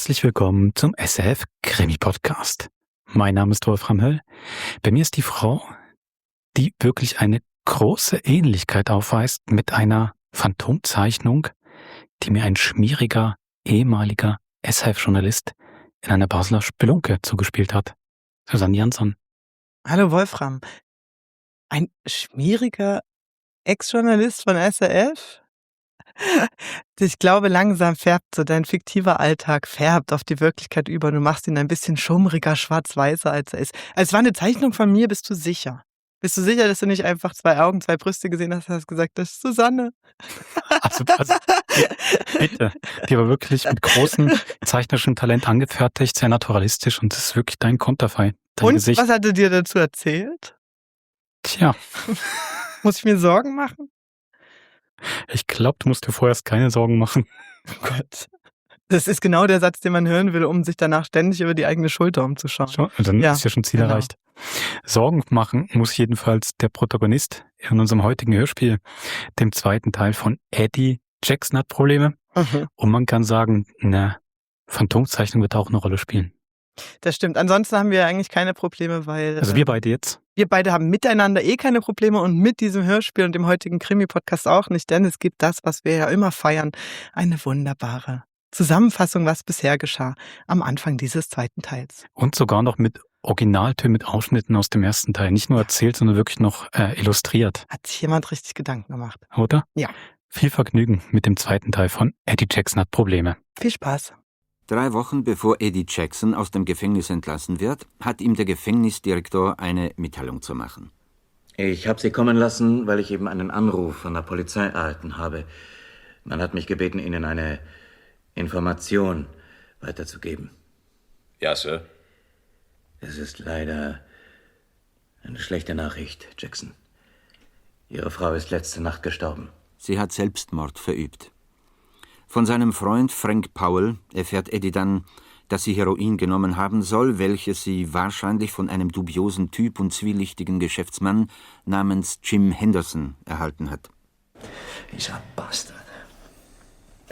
Herzlich willkommen zum SRF Krimi Podcast. Mein Name ist Wolfram Höll. Bei mir ist die Frau, die wirklich eine große Ähnlichkeit aufweist mit einer Phantomzeichnung, die mir ein schmieriger, ehemaliger SRF-Journalist in einer Basler Spelunke zugespielt hat. Susanne Jansson. Hallo Wolfram. Ein schmieriger Ex-Journalist von SRF? Ich glaube, langsam färbt so dein fiktiver Alltag färbt auf die Wirklichkeit über. Du machst ihn ein bisschen schummriger, schwarz-weißer, als er ist. Es war eine Zeichnung von mir, bist du sicher? Bist du sicher, dass du nicht einfach 2 Augen, 2 Brüste gesehen hast und hast gesagt, das ist Susanne? Also, bitte. Die war wirklich mit großem zeichnerischen Talent angefertigt, sehr naturalistisch und das ist wirklich dein Konterfei. Dein Und Gesicht. was hat er dir dazu erzählt? Tja, Muss ich mir Sorgen machen? ich glaube, du musst dir vorerst keine Sorgen machen. Oh Gott. Das ist genau der Satz, den man hören will, um sich danach ständig über die eigene Schulter umzuschauen. Schon, dann Ja, ist ja schon Ziel genau. erreicht. Sorgen machen muss jedenfalls der Protagonist in unserem heutigen Hörspiel, dem zweiten Teil von Eddie Jackson hat Probleme. Mhm. Und man kann sagen, eine Phantomzeichnung wird auch eine Rolle spielen. Das stimmt. Ansonsten haben wir eigentlich keine Probleme, weil Also wir beide jetzt. wir beide haben miteinander keine Probleme und mit diesem Hörspiel und dem heutigen Krimi-Podcast auch nicht, denn es gibt das, was wir ja immer feiern, eine wunderbare Zusammenfassung, was bisher geschah am Anfang dieses zweiten Teils. Und sogar noch mit Originaltönen, mit Ausschnitten aus dem ersten Teil. Nicht nur erzählt, sondern wirklich noch illustriert. Hat sich jemand richtig Gedanken gemacht? Oder? Ja. Viel Vergnügen mit dem zweiten Teil von Eddie Jackson hat Probleme. Viel Spaß. 3 Wochen bevor Eddie Jackson aus dem Gefängnis entlassen wird, hat ihm der Gefängnisdirektor eine Mitteilung zu machen. Ich habe Sie kommen lassen, weil ich eben einen Anruf von der Polizei erhalten habe. Man hat mich gebeten, Ihnen eine Information weiterzugeben. Ja, Sir. Es ist leider eine schlechte Nachricht, Jackson. Ihre Frau ist letzte Nacht gestorben. Sie hat Selbstmord verübt. Von seinem Freund Frank Powell erfährt Eddie dann, dass sie Heroin genommen haben soll, welches sie wahrscheinlich von einem dubiosen Typ und zwielichtigen Geschäftsmann namens Jim Henderson erhalten hat. Dieser Bastard.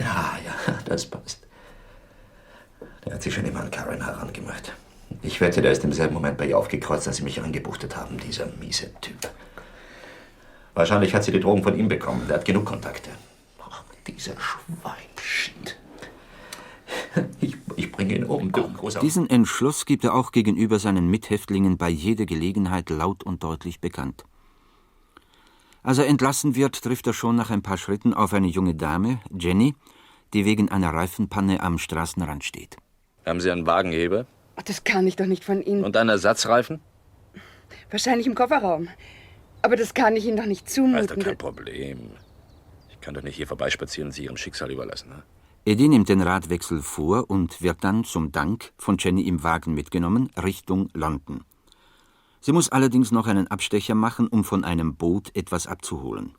Ja, das passt. Der hat sich schon immer an Karen herangemacht. Ich wette, der ist im selben Moment bei ihr aufgekreuzt, als sie mich angebuchtet haben, dieser miese Typ. Wahrscheinlich hat sie die Drogen von ihm bekommen. Der hat genug Kontakte. Ach, dieser Schweinschnitt. Ich bringe ihn um, du großer... Diesen Entschluss gibt er auch gegenüber seinen Mithäftlingen bei jeder Gelegenheit laut und deutlich bekannt. Als er entlassen wird, trifft er schon nach ein paar Schritten auf eine junge Dame, Jenny, die wegen einer Reifenpanne am Straßenrand steht. Haben Sie einen Wagenheber? Das kann ich doch nicht von Ihnen. Und einen Ersatzreifen? Wahrscheinlich im Kofferraum. Aber das kann ich Ihnen doch nicht Das zumuten. ist doch kein Problem. Ich kann doch nicht hier vorbeispazieren und Sie Ihrem Schicksal überlassen. Ne? Eddie nimmt den Radwechsel vor und wird dann zum Dank von Jenny im Wagen mitgenommen, Richtung London. Sie muss allerdings noch einen Abstecher machen, um von einem Boot etwas abzuholen.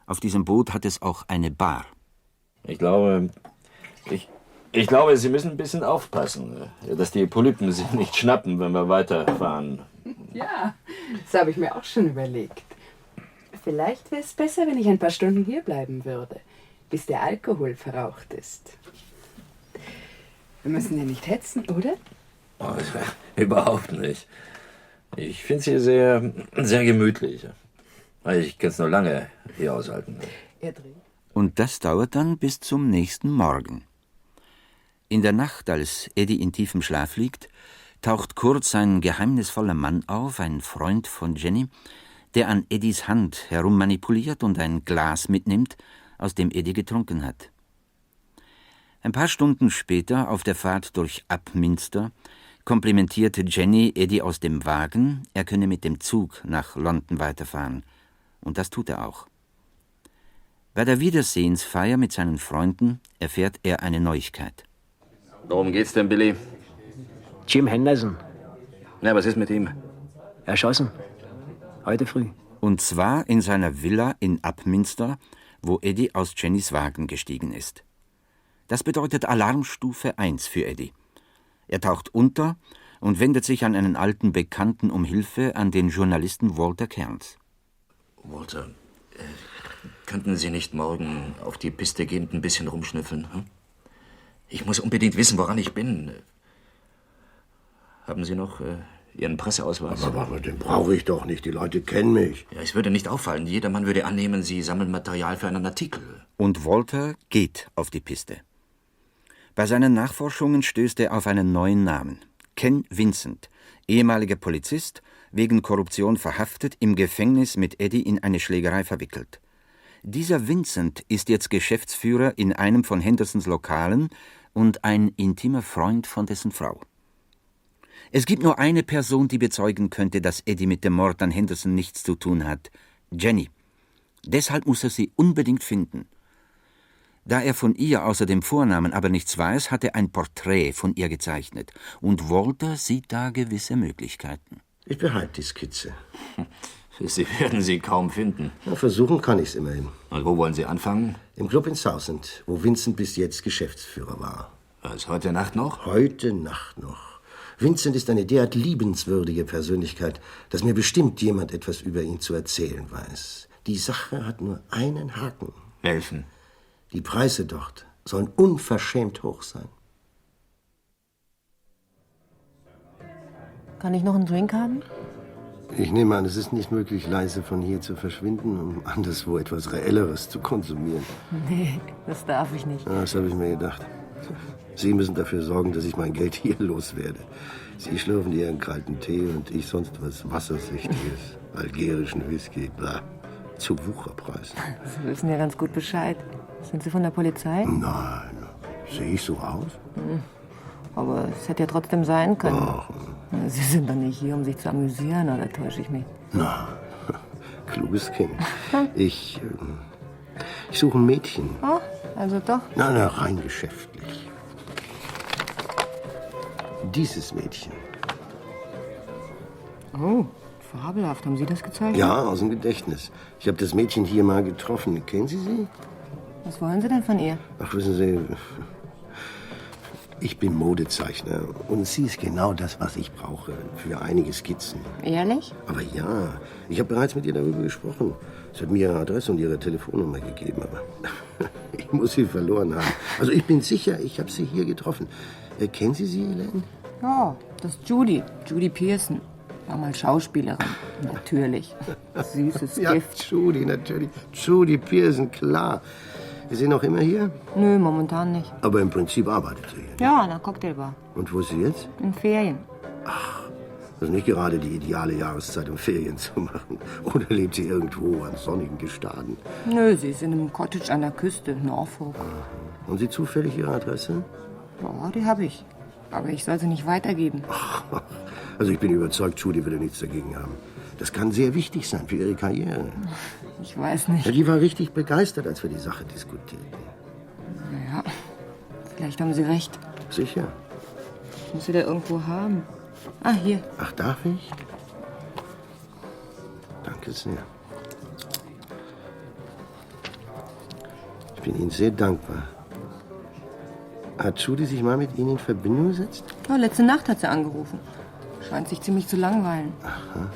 Auf diesem Boot hat es auch eine Bar. Ich glaube, Sie müssen ein bisschen aufpassen, dass die Polypen sich nicht schnappen, wenn wir weiterfahren. Ja, das habe ich mir auch schon überlegt. Vielleicht wäre es besser, wenn ich ein paar Stunden hier bleiben würde, bis der Alkohol verraucht ist. Wir müssen ja nicht hetzen, oder? Oh, überhaupt nicht. Ich finde es hier sehr, sehr gemütlich. Ich kann es nur lange hier aushalten. Er dreht. Und das dauert dann bis zum nächsten Morgen. In der Nacht, als Eddie in tiefem Schlaf liegt, taucht kurz ein geheimnisvoller Mann auf, ein Freund von Jenny, der an Eddies Hand herummanipuliert und ein Glas mitnimmt, aus dem Eddie getrunken hat. Ein paar Stunden später, auf der Fahrt durch Upminster, komplimentierte Jenny Eddie aus dem Wagen, er könne mit dem Zug nach London weiterfahren. Und das tut er auch. Bei der Wiedersehensfeier mit seinen Freunden erfährt er eine Neuigkeit. Worum geht's denn, Billy? Jim Henderson. Ja, was ist mit ihm? Erschossen. Heute früh. Und zwar in seiner Villa in Upminster, wo Eddie aus Jennys Wagen gestiegen ist. Das bedeutet Alarmstufe 1 für Eddie. Er taucht unter und wendet sich an einen alten Bekannten um Hilfe, an den Journalisten Walter Cairns. Walter, könnten Sie nicht morgen auf die Piste gehen und ein bisschen rumschnüffeln? Hm? Ich muss unbedingt wissen, woran ich bin. Haben Sie noch Ihren Presseausweis? Aber den brauche ich doch nicht. Die Leute kennen mich. Ja, es würde nicht auffallen. Jedermann würde annehmen, Sie sammeln Material für einen Artikel. Und Walter geht auf die Piste. Bei seinen Nachforschungen stößt er auf einen neuen Namen. Ken Vincent, ehemaliger Polizist, wegen Korruption verhaftet, im Gefängnis mit Eddie in eine Schlägerei verwickelt. Dieser Vincent ist jetzt Geschäftsführer in einem von Hendersons Lokalen und ein intimer Freund von dessen Frau. Es gibt nur eine Person, die bezeugen könnte, dass Eddie mit dem Mord an Henderson nichts zu tun hat: Jenny. Deshalb muss er sie unbedingt finden. Da er von ihr außer dem Vornamen aber nichts weiß, hat er ein Porträt von ihr gezeichnet. Und Walter sieht da gewisse Möglichkeiten. Ich behalte die Skizze. Sie werden sie kaum finden. Na, versuchen kann ich es immerhin. Und wo wollen Sie anfangen? Im Club in Southend, wo Vincent bis jetzt Geschäftsführer war. Was, heute Nacht noch? Heute Nacht noch. Vincent ist eine derart liebenswürdige Persönlichkeit, dass mir bestimmt jemand etwas über ihn zu erzählen weiß. Die Sache hat nur einen Haken. Welchen? Die Preise dort sollen unverschämt hoch sein. Kann ich noch einen Drink haben? Ich nehme an, es ist nicht möglich, leise von hier zu verschwinden, um anderswo etwas Reelleres zu konsumieren. Nee, das darf ich nicht. Ja, das habe ich mir gedacht. Sie müssen dafür sorgen, dass ich mein Geld hier loswerde. Sie schlürfen Ihren kalten Tee und ich sonst was Wassersüchtiges, algerischen Whisky, bla, zu Wucherpreis. Sie wissen ja ganz gut Bescheid. Sind Sie von der Polizei? Nein, sehe ich so aus? Aber es hätte ja trotzdem sein können. Ach. Sie sind doch nicht hier, um sich zu amüsieren, oder täusche ich mich? Na, kluges Kind. Ich suche ein Mädchen. Oh, also doch. Na, rein geschäftlich. Dieses Mädchen. Oh, fabelhaft. Haben Sie das gezeichnet? Ja, aus dem Gedächtnis. Ich habe das Mädchen hier mal getroffen. Kennen Sie sie? Was wollen Sie denn von ihr? Ach, wissen Sie, ich bin Modezeichner und sie ist genau das, was ich brauche für einige Skizzen. Ehrlich? Aber ja, ich habe bereits mit ihr darüber gesprochen. Sie hat mir ihre Adresse und ihre Telefonnummer gegeben, aber ich muss sie verloren haben. Also ich bin sicher, ich habe sie hier getroffen. Kennen Sie sie, Elaine? Ja, das ist Judy. Judy Pearson. War mal Schauspielerin. Natürlich. Süßes Ja, Gift. Judy, natürlich. Judy Pearson, klar. Ist sie noch immer hier? Nö, momentan nicht. Aber im Prinzip arbeitet sie hier. Ja, an der Cocktailbar. Und wo ist sie jetzt? In Ferien. Das ist nicht gerade die ideale Jahreszeit, um Ferien zu machen. Oder lebt sie irgendwo an sonnigen Gestaden? Nö, sie ist in einem Cottage an der Küste, Norfolk. Und Sie zufällig Ihre Adresse? Ja, die habe ich. Aber ich soll sie nicht weitergeben. Also ich bin überzeugt, Judy würde nichts dagegen haben. Das kann sehr wichtig sein für ihre Karriere. Ich weiß nicht. Ja, die war richtig begeistert, als wir die Sache diskutierten. Naja, vielleicht haben Sie recht. Sicher. Ich muss sie da irgendwo haben. Ah, hier. Ach, darf ich? Danke sehr. Ich bin Ihnen sehr dankbar. Hat Judy sich mal mit Ihnen in Verbindung gesetzt? Oh, letzte Nacht hat sie angerufen. Scheint sich ziemlich zu langweilen. Aha.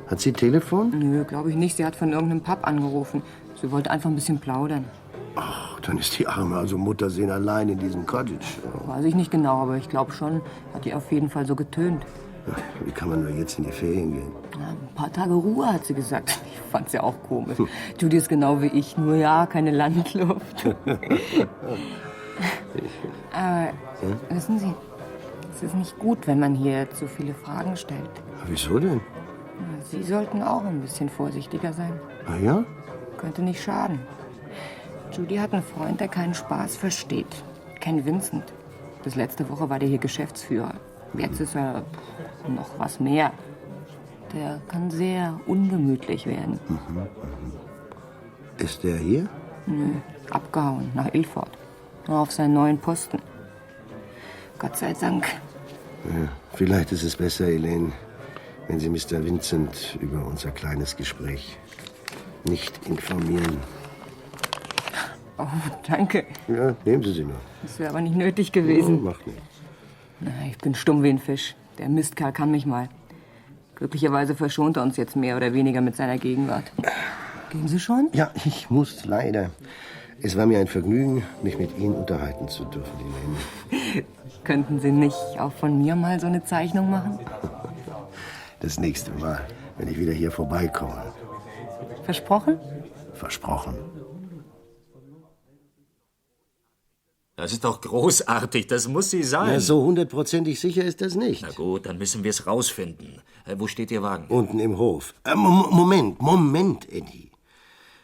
Hat sie Telefon? Nö, glaube ich nicht. Sie hat von irgendeinem Pub angerufen. Sie wollte einfach ein bisschen plaudern. Ach, dann ist die Arme also Muttersehen allein in diesem Cottage. Weiß ich nicht genau, aber ich glaube schon, hat die auf jeden Fall so getönt. Wie kann man nur jetzt in die Ferien gehen? Ja, ein paar Tage Ruhe, hat sie gesagt. Ich fand's ja auch komisch. Judy ist genau wie ich, nur ja, keine Landluft. Aber wissen Sie, es ist nicht gut, wenn man hier zu viele Fragen stellt. Wieso denn? Sie sollten auch ein bisschen vorsichtiger sein. Ah ja? Könnte nicht schaden. Judy hat einen Freund, der keinen Spaß versteht. Ken Vincent. Bis letzte Woche war der hier Geschäftsführer. Jetzt ist er noch was mehr. Der kann sehr ungemütlich werden. Ist der hier? Nö, abgehauen nach Ilford. Auf seinen neuen Posten. Gott sei Dank. Ja, vielleicht ist es besser, Elaine, wenn Sie Mr. Vincent über unser kleines Gespräch nicht informieren. Oh, danke. Ja, nehmen Sie sie nur. Das wäre aber nicht nötig gewesen. Oh, macht nichts. Na, ich bin stumm wie ein Fisch. Der Mistkerl kann mich mal. Glücklicherweise verschont er uns jetzt mehr oder weniger mit seiner Gegenwart. Gehen Sie schon? Ja, ich muss leider. Es war mir ein Vergnügen, mich mit Ihnen unterhalten zu dürfen, Elaine. Könnten Sie nicht auch von mir mal so eine Zeichnung machen? Das nächste Mal, wenn ich wieder hier vorbeikomme. Versprochen? Versprochen. Das ist doch großartig, das muss sie sein. Ja, so hundertprozentig sicher ist das nicht. Na gut, dann müssen wir es rausfinden. Wo steht Ihr Wagen? Unten im Hof. Moment, Eddie.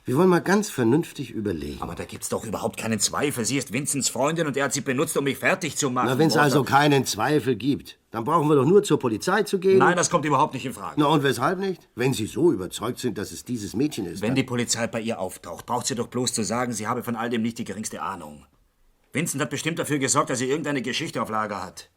Wir wollen mal ganz vernünftig überlegen. Aber da gibt's doch überhaupt keinen Zweifel. Sie ist Vincents Freundin und er hat sie benutzt, um mich fertig zu machen. Na, wenn es also keinen Zweifel gibt, dann brauchen wir doch nur zur Polizei zu gehen. Nein, das kommt überhaupt nicht in Frage. Na, und weshalb nicht? Wenn Sie so überzeugt sind, dass es dieses Mädchen ist. Wenn die Polizei bei ihr auftaucht, braucht sie doch bloß zu sagen, sie habe von all dem nicht die geringste Ahnung. Vincent hat bestimmt dafür gesorgt, dass sie irgendeine Geschichte auf Lager hat.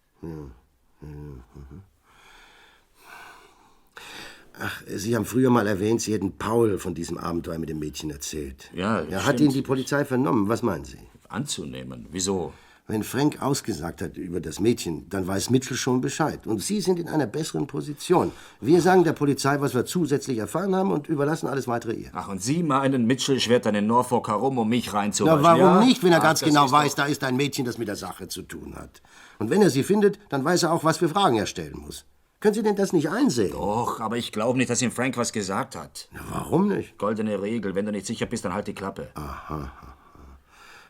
Ach, Sie haben früher mal erwähnt, Sie hätten Paul von diesem Abenteuer mit dem Mädchen erzählt. Ja, Hat Ihnen die Polizei vernommen? Was meinen Sie? Anzunehmen. Wieso? Wenn Frank ausgesagt hat über das Mädchen, dann weiß Mitchell schon Bescheid. Und Sie sind in einer besseren Position. Wir sagen der Polizei, was wir zusätzlich erfahren haben und überlassen alles Weitere ihr. Ach, und Sie meinen, Mitchell schwert dann in Norfolk herum, um mich reinzuwaschen? Na, warum ja? nicht, wenn er ganz das genau ist weiß, da ist ein Mädchen, das mit der Sache zu tun hat. Und wenn er sie findet, dann weiß er auch, was für Fragen er stellen muss. Können Sie denn das nicht einsehen? Doch, aber ich glaube nicht, dass ihm Frank was gesagt hat. Na, warum nicht? Goldene Regel, wenn du nicht sicher bist, dann halt die Klappe. Aha.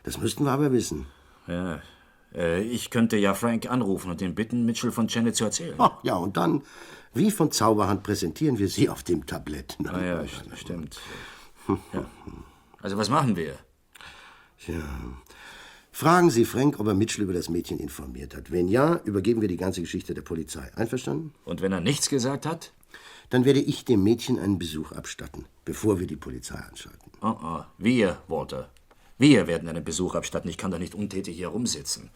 Das müssten wir aber wissen. Ja, ich könnte ja Frank anrufen und ihn bitten, Mitchell von Janet zu erzählen. Ach, ja, und dann, wie von Zauberhand, präsentieren wir sie auf dem Tablett. Ah ja, stimmt. Ja. Also was machen wir? Ja. Fragen Sie Frank, ob er Mitchell über das Mädchen informiert hat. Wenn ja, übergeben wir die ganze Geschichte der Polizei. Einverstanden? Und wenn er nichts gesagt hat? Dann werde ich dem Mädchen einen Besuch abstatten, bevor wir die Polizei anschalten. Wir, Walter. Wir werden einen Besuch abstatten. Ich kann da nicht untätig hier rumsitzen.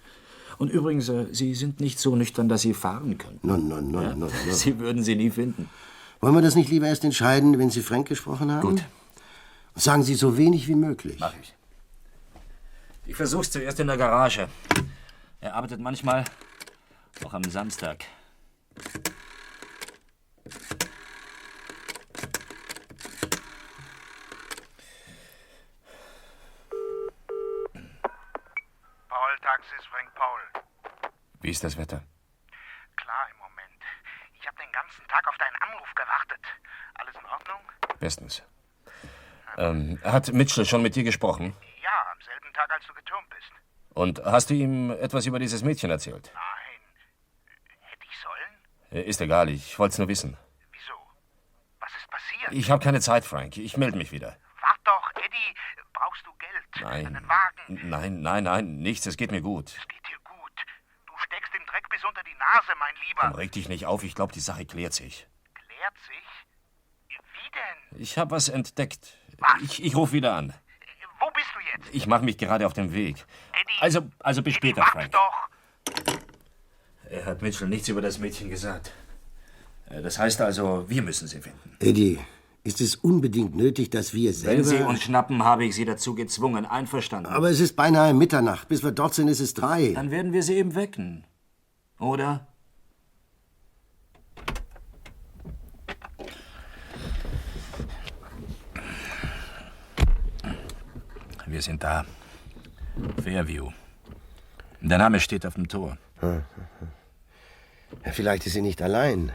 Und übrigens, Sie sind nicht so nüchtern, dass Sie fahren könnten. No. Sie würden sie nie finden. Wollen wir das nicht lieber erst entscheiden, wenn Sie Frank gesprochen haben? Gut. Sagen Sie so wenig wie möglich. Mach ich. Ich versuch's zuerst in der Garage. Er arbeitet manchmal auch am Samstag. Paul, Taxis, Frank Paul. Wie ist das Wetter? Klar im Moment. Ich habe den ganzen Tag auf deinen Anruf gewartet. Alles in Ordnung? Bestens. Hat Mitchell schon mit dir gesprochen? Ja, am selben Tag, als du getürmt bist. Und hast du ihm etwas über dieses Mädchen erzählt? Nein. Hätte ich sollen? Ist egal, ich wollte es nur wissen. Wieso? Was ist passiert? Ich habe keine Zeit, Frank. Ich melde mich wieder. Wart doch, Eddie. Brauchst du Geld? Einen Wagen? Nein, nichts. Es geht mir gut. Es geht dir gut. Du steckst im Dreck bis unter die Nase, mein Lieber. Komm, reg dich nicht auf. Ich glaube, die Sache klärt sich. Klärt sich? Wie denn? Ich habe was entdeckt. Was? Ich rufe wieder an. Wo bist du jetzt? Ich mache mich gerade auf den Weg. Eddie. Also bis später, Eddie, Frank. doch. Er hat Mitchell nichts über das Mädchen gesagt. Das heißt also, wir müssen sie finden. Eddie, ist es unbedingt nötig, dass wir selber... Wenn sie uns schnappen, habe ich sie dazu gezwungen. Einverstanden. Aber es ist beinahe Mitternacht. Bis wir dort sind, ist es 3. Dann werden wir sie eben wecken. Oder? Wir sind da. Fairview. Der Name steht auf dem Tor. Ja, vielleicht ist sie nicht allein.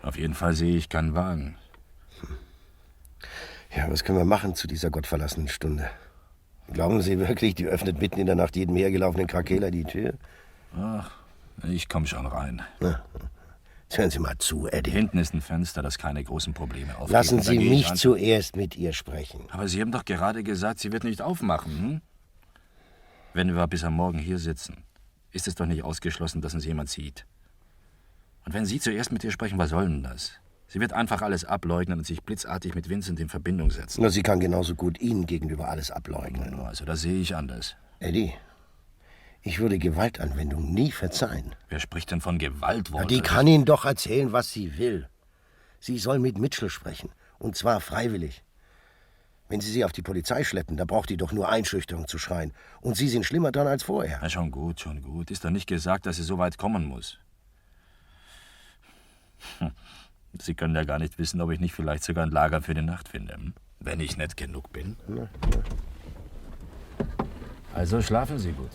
Auf jeden Fall sehe ich keinen Wagen. Ja, was können wir machen zu dieser gottverlassenen Stunde? Glauben Sie wirklich, die öffnet mitten in der Nacht jedem hergelaufenen Krakeler die Tür? Ach, ich komme schon rein. Na, hören Sie mal zu, Eddie. Hinten ist ein Fenster, das keine großen Probleme aufgibt. Lassen Sie mich zuerst mit ihr sprechen. Aber Sie haben doch gerade gesagt, sie wird nicht aufmachen, hm? Wenn wir bis am Morgen hier sitzen, ist es doch nicht ausgeschlossen, dass uns jemand sieht. Und wenn Sie zuerst mit ihr sprechen, was soll denn das? Sie wird einfach alles ableugnen und sich blitzartig mit Vincent in Verbindung setzen. Na, sie kann genauso gut Ihnen gegenüber alles ableugnen. Also das sehe ich anders. Eddie, ich würde Gewaltanwendung nie verzeihen. Wer spricht denn von Gewalt, Walter? Na, die kann Ihnen doch erzählen, was sie will. Sie soll mit Mitchell sprechen. Und zwar freiwillig. Wenn Sie sie auf die Polizei schleppen, da braucht die doch nur Einschüchterung zu schreien. Und Sie sind schlimmer dran als vorher. Na, schon gut, schon gut. Ist doch nicht gesagt, dass sie so weit kommen muss. Sie können ja gar nicht wissen, ob ich nicht vielleicht sogar ein Lager für die Nacht finde. Hm? Wenn ich nett genug bin. Na. Also schlafen Sie gut.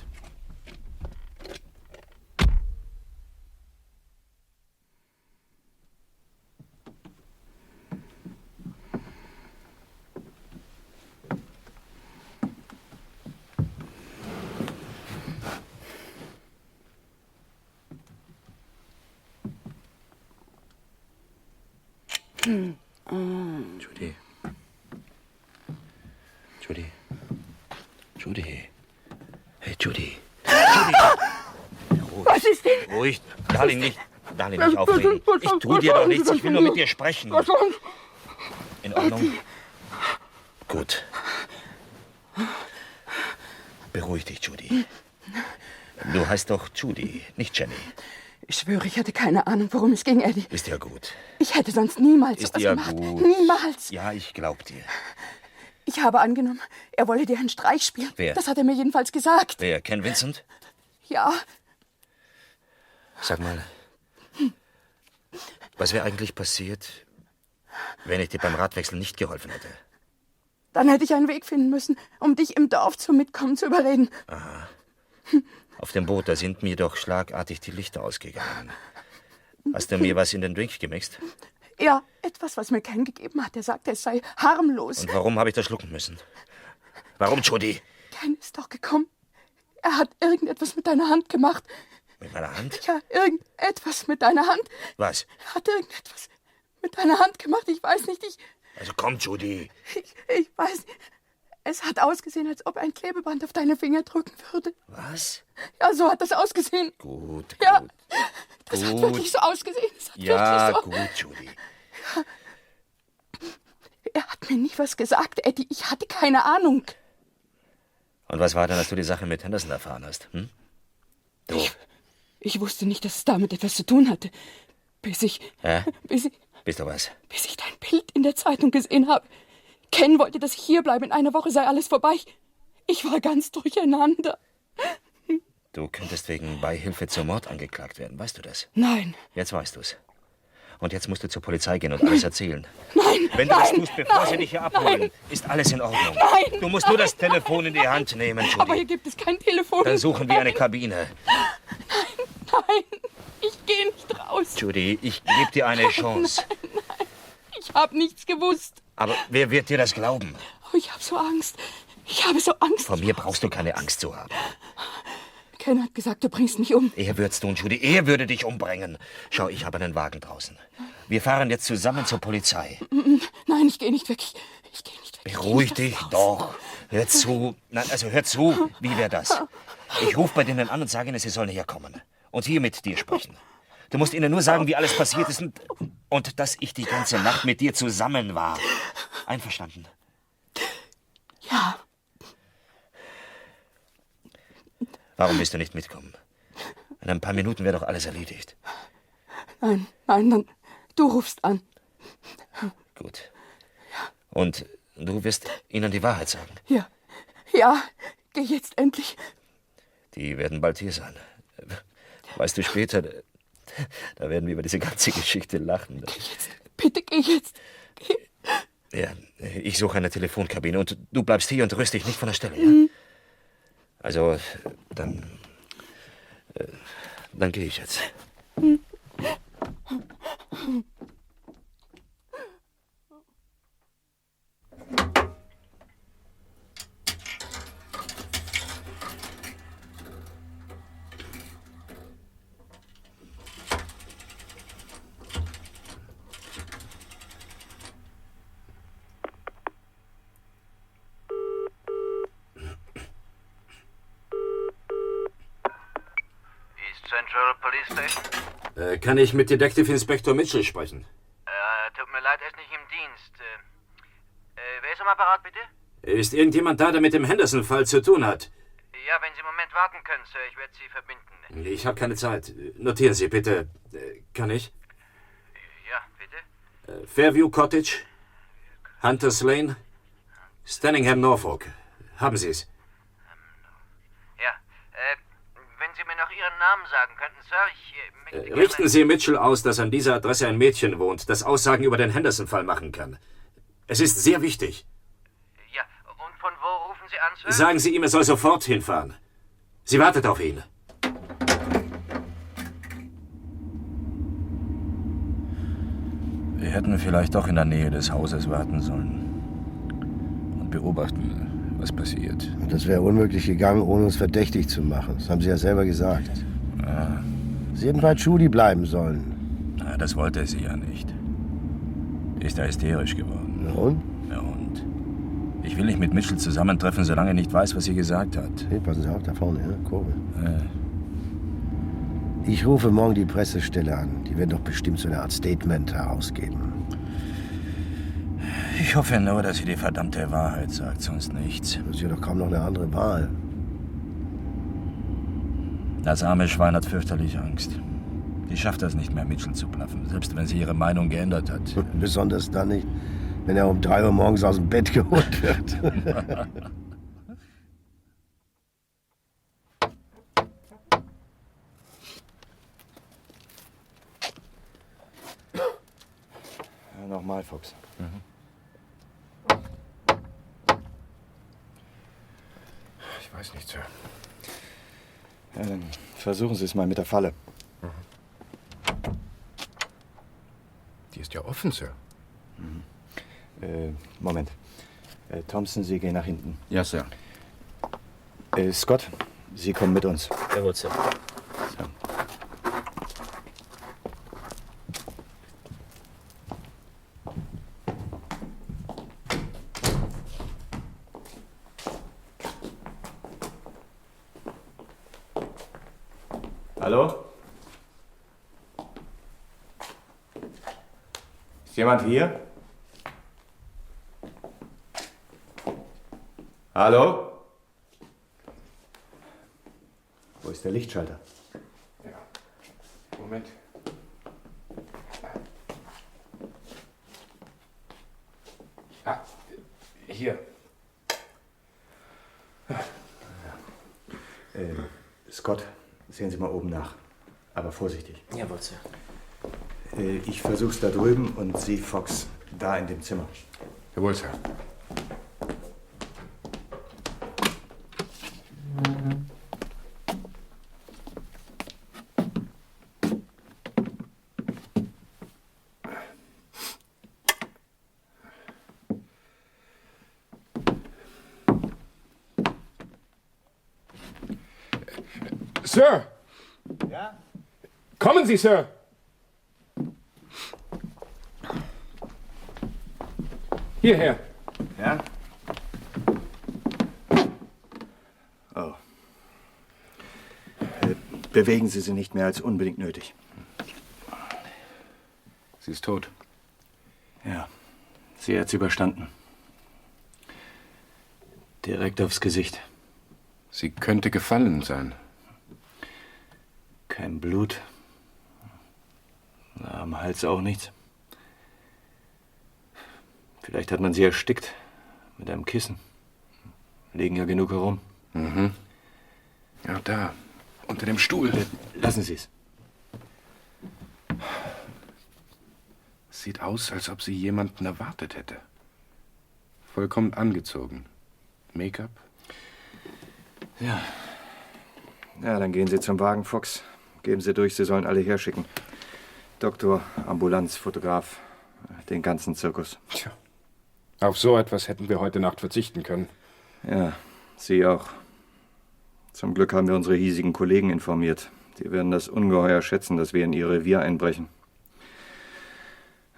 Judy. Judy. Judy. Hey, Judy. Judy. Ruhig. Was ist denn? Ruhig. Darling, nicht aufregen. Ich tue dir doch nichts. Ich will nur mit dir sprechen. In Ordnung? Gut. Beruhig dich, Judy. Du heißt doch Judy, nicht Jenny. Ich schwöre, ich hatte keine Ahnung, worum es ging, Eddie. Ist ja gut. Ich hätte sonst niemals Ist sowas ja gemacht. gut. Niemals. Ja, ich glaub dir. Ich habe angenommen, er wolle dir einen Streich spielen. Wer? Das hat er mir jedenfalls gesagt. Wer? Ken Vincent? Ja, Sag mal, was wäre eigentlich passiert, wenn ich dir beim Radwechsel nicht geholfen hätte? dann hätte ich einen Weg finden müssen, um dich im Dorf zum Mitkommen zu überreden. Aha. Auf dem Boot, da sind mir doch schlagartig die Lichter ausgegangen. Hast du mir was in den Drink gemixt? Ja, etwas, was mir Ken gegeben hat. Er sagte, es sei harmlos. Und warum habe ich das schlucken müssen? Warum, Judy? Ken ist doch gekommen. Er hat irgendetwas mit deiner Hand gemacht. Mit meiner Hand? Ja, irgendetwas mit deiner Hand. Was? Er hat irgendetwas mit deiner Hand gemacht. Ich weiß nicht, Also komm, Judy. ich weiß nicht. Es hat ausgesehen, als ob er ein Klebeband auf deine Finger drücken würde. Was? Ja, so hat das ausgesehen. Gut, Ja, gut. das hat Gut. wirklich so ausgesehen. Es hat Ja, wirklich so. gut, Judy. Er hat mir nie was gesagt, Eddie. Ich hatte keine Ahnung. Und was war denn, als du die Sache mit Henderson erfahren hast? Hm? Du. Ich wusste nicht, dass es damit etwas zu tun hatte. Bis ich Bist du was? dein Bild in der Zeitung gesehen habe. Ken wollte, dass ich hier bleibe. In einer Woche sei alles vorbei. Ich war ganz durcheinander. Du könntest wegen Beihilfe zum Mord angeklagt werden. Weißt du das? Nein. Jetzt weißt du's. Und jetzt musst du zur Polizei gehen und alles erzählen. Nein. Wenn du das nein, tust, bevor sie nein, dich hier abholen, nein. ist alles in Ordnung. Nein, Du musst nur das Telefon in die Hand nehmen, Judy. Aber hier gibt es kein Telefon. Dann suchen wir eine Kabine. Nein, ich gehe nicht raus. Judy, ich gebe dir eine Chance. Nein. Ich habe nichts gewusst. Aber wer wird dir das glauben? Oh, ich habe so Angst. Ich habe so Angst. Vor mir brauchst du keine Angst zu haben. Ken hat gesagt, du bringst mich um. Er wird's tun, Judy. Er würde dich umbringen. Schau, ich habe einen Wagen draußen. Wir fahren jetzt zusammen zur Polizei. Nein, ich gehe nicht weg. Ich gehe nicht weg. Beruhig dich doch. Hör zu. Nein, also hör zu. Wie wäre das? Ich rufe bei denen an und sage ihnen, sie sollen herkommen. Und hier mit dir sprechen. Du musst ihnen nur sagen, wie alles passiert ist und dass ich die ganze Nacht mit dir zusammen war. Einverstanden? Ja. Warum willst du nicht mitkommen? In ein paar Minuten wäre doch alles erledigt. Nein, dann du rufst an. Gut. Und du wirst ihnen die Wahrheit sagen. Ja, geh jetzt endlich. Die werden bald hier sein. Weißt du, später, da werden wir über diese ganze Geschichte lachen. Bitte geh jetzt. Ja, ich suche eine Telefonkabine und du bleibst hier und rührst dich nicht von der Stelle, ja? Also, dann gehe ich jetzt. Central Police Station? Kann ich mit Detective Inspector Mitchell sprechen? Tut mir leid, er ist nicht im Dienst. Wer ist am Apparat, bitte? Ist irgendjemand da, der mit dem Henderson-Fall zu tun hat? Ja, wenn Sie einen Moment warten können, Sir, ich werde Sie verbinden. Ich habe keine Zeit. Notieren Sie bitte. Kann ich? Ja, bitte? Fairview Cottage, Hunters Lane, Stanningham, Norfolk. Haben Sie es? Ja, wenn Sie mir noch Ihren Namen sagen könnten, Sir, ich möchte gerne... Richten Sie Mitchell aus, dass an dieser Adresse ein Mädchen wohnt, das Aussagen über den Henderson-Fall machen kann. Es ist sehr wichtig. Sie an, Sir? Sagen Sie ihm, er soll sofort hinfahren. Sie wartet auf ihn. Wir hätten vielleicht doch in der Nähe des Hauses warten sollen. Und beobachten, was passiert. Das wäre unmöglich gegangen, ohne uns verdächtig zu machen. Das haben Sie ja selber gesagt. Ja. Sie hätten bei Judy bleiben sollen. Na, das wollte sie ja nicht. Die ist ja hysterisch geworden. Ja und? Ja und? Ich will nicht mit Mitchell zusammentreffen, solange er nicht weiß, was sie gesagt hat. Hey, passen Sie auf, da vorne, ja? Kurve. Ja. Ich rufe morgen die Pressestelle an. Die werden doch bestimmt so eine Art Statement herausgeben. Ich hoffe nur, dass sie die verdammte Wahrheit sagt, sonst nichts. Das ist ja doch kaum noch eine andere Wahl. Das arme Schwein hat fürchterlich Angst. Die schafft das nicht mehr, Mitchell zu bluffen, selbst wenn sie ihre Meinung geändert hat. Besonders dann nicht, wenn er um 3 Uhr morgens aus dem Bett geholt wird. Nochmal, Fuchs. Ich weiß nicht, Sir. Ja, dann versuchen Sie es mal mit der Falle. Die ist ja offen, Sir. Moment. Thompson, Sie gehen nach hinten. Ja, Sir. Scott, Sie kommen mit uns. Jawohl, Sir. So. Hallo? Ist jemand hier? Hallo? Wo ist der Lichtschalter? Ja. Moment. Ah, hier. Scott, sehen Sie mal oben nach. Aber vorsichtig. Jawohl, Sir. Ich versuch's da drüben und Sie, Fox, da in dem Zimmer. Jawohl, Sir. Sir! Ja? Kommen Sie, Sir! Hierher. Ja? Oh. Bewegen Sie sie nicht mehr als unbedingt nötig. Sie ist tot. Ja, sie hat's überstanden. Direkt aufs Gesicht. Sie könnte gefallen sein. Kein Blut. Am Hals auch nichts. Vielleicht hat man sie erstickt. Mit einem Kissen. Liegen ja genug herum. Mhm. Ja, da. Unter dem Stuhl. Lassen Sie es. Sieht aus, als ob sie jemanden erwartet hätte. Vollkommen angezogen. Make-up? Ja. Ja, dann gehen Sie zum Wagen, Fox. Geben Sie durch, Sie sollen alle herschicken. Doktor, Ambulanz, Fotograf, den ganzen Zirkus. Tja. Auf so etwas hätten wir heute Nacht verzichten können. Ja, Sie auch. Zum Glück haben wir unsere hiesigen Kollegen informiert. Die werden das ungeheuer schätzen, dass wir in ihr Revier einbrechen.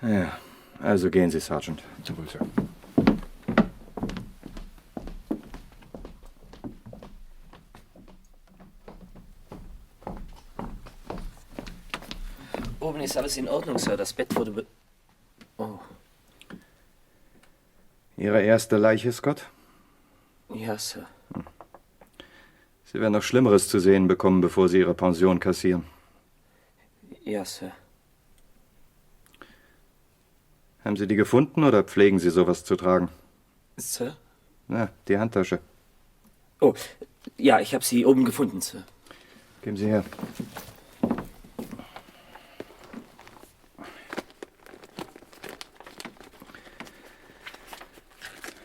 Ja, also gehen Sie, Sergeant. Jawohl, Sir. Oben ist alles in Ordnung, Sir. Das Bett wurde Oh. Ihre erste Leiche, Scott? Ja, Sir. Sie werden noch Schlimmeres zu sehen bekommen, bevor Sie Ihre Pension kassieren. Ja, Sir. Haben Sie die gefunden oder pflegen Sie sowas zu tragen? Sir? Na, die Handtasche. Oh, ja, ich habe sie oben gefunden, Sir. Geben Sie her.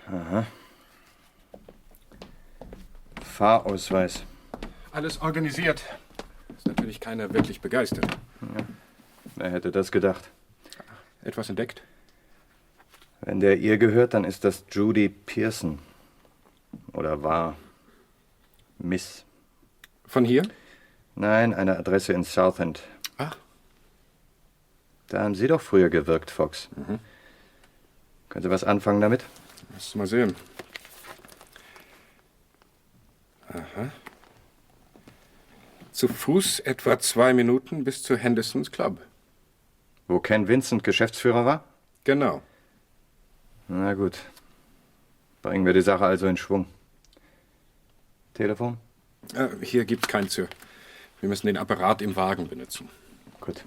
Aha. Fahrausweis. Alles organisiert. Ist natürlich keiner wirklich begeistert. Ja. Wer hätte das gedacht? Etwas entdeckt? Wenn der ihr gehört, dann ist das Judy Pearson. Oder war Miss. Von hier? Nein, eine Adresse in Southend. Ach. Da haben Sie doch früher gewirkt, Fox. Mhm. Können Sie was anfangen damit? Lass mal sehen. Aha. Zu Fuß etwa 2 Minuten bis zu Hendersons Club. Wo Ken Vincent Geschäftsführer war? Genau. Na gut. Bringen wir die Sache also in Schwung. Telefon? Hier gibt's kein Sir. Wir müssen den Apparat im Wagen benutzen. Gut.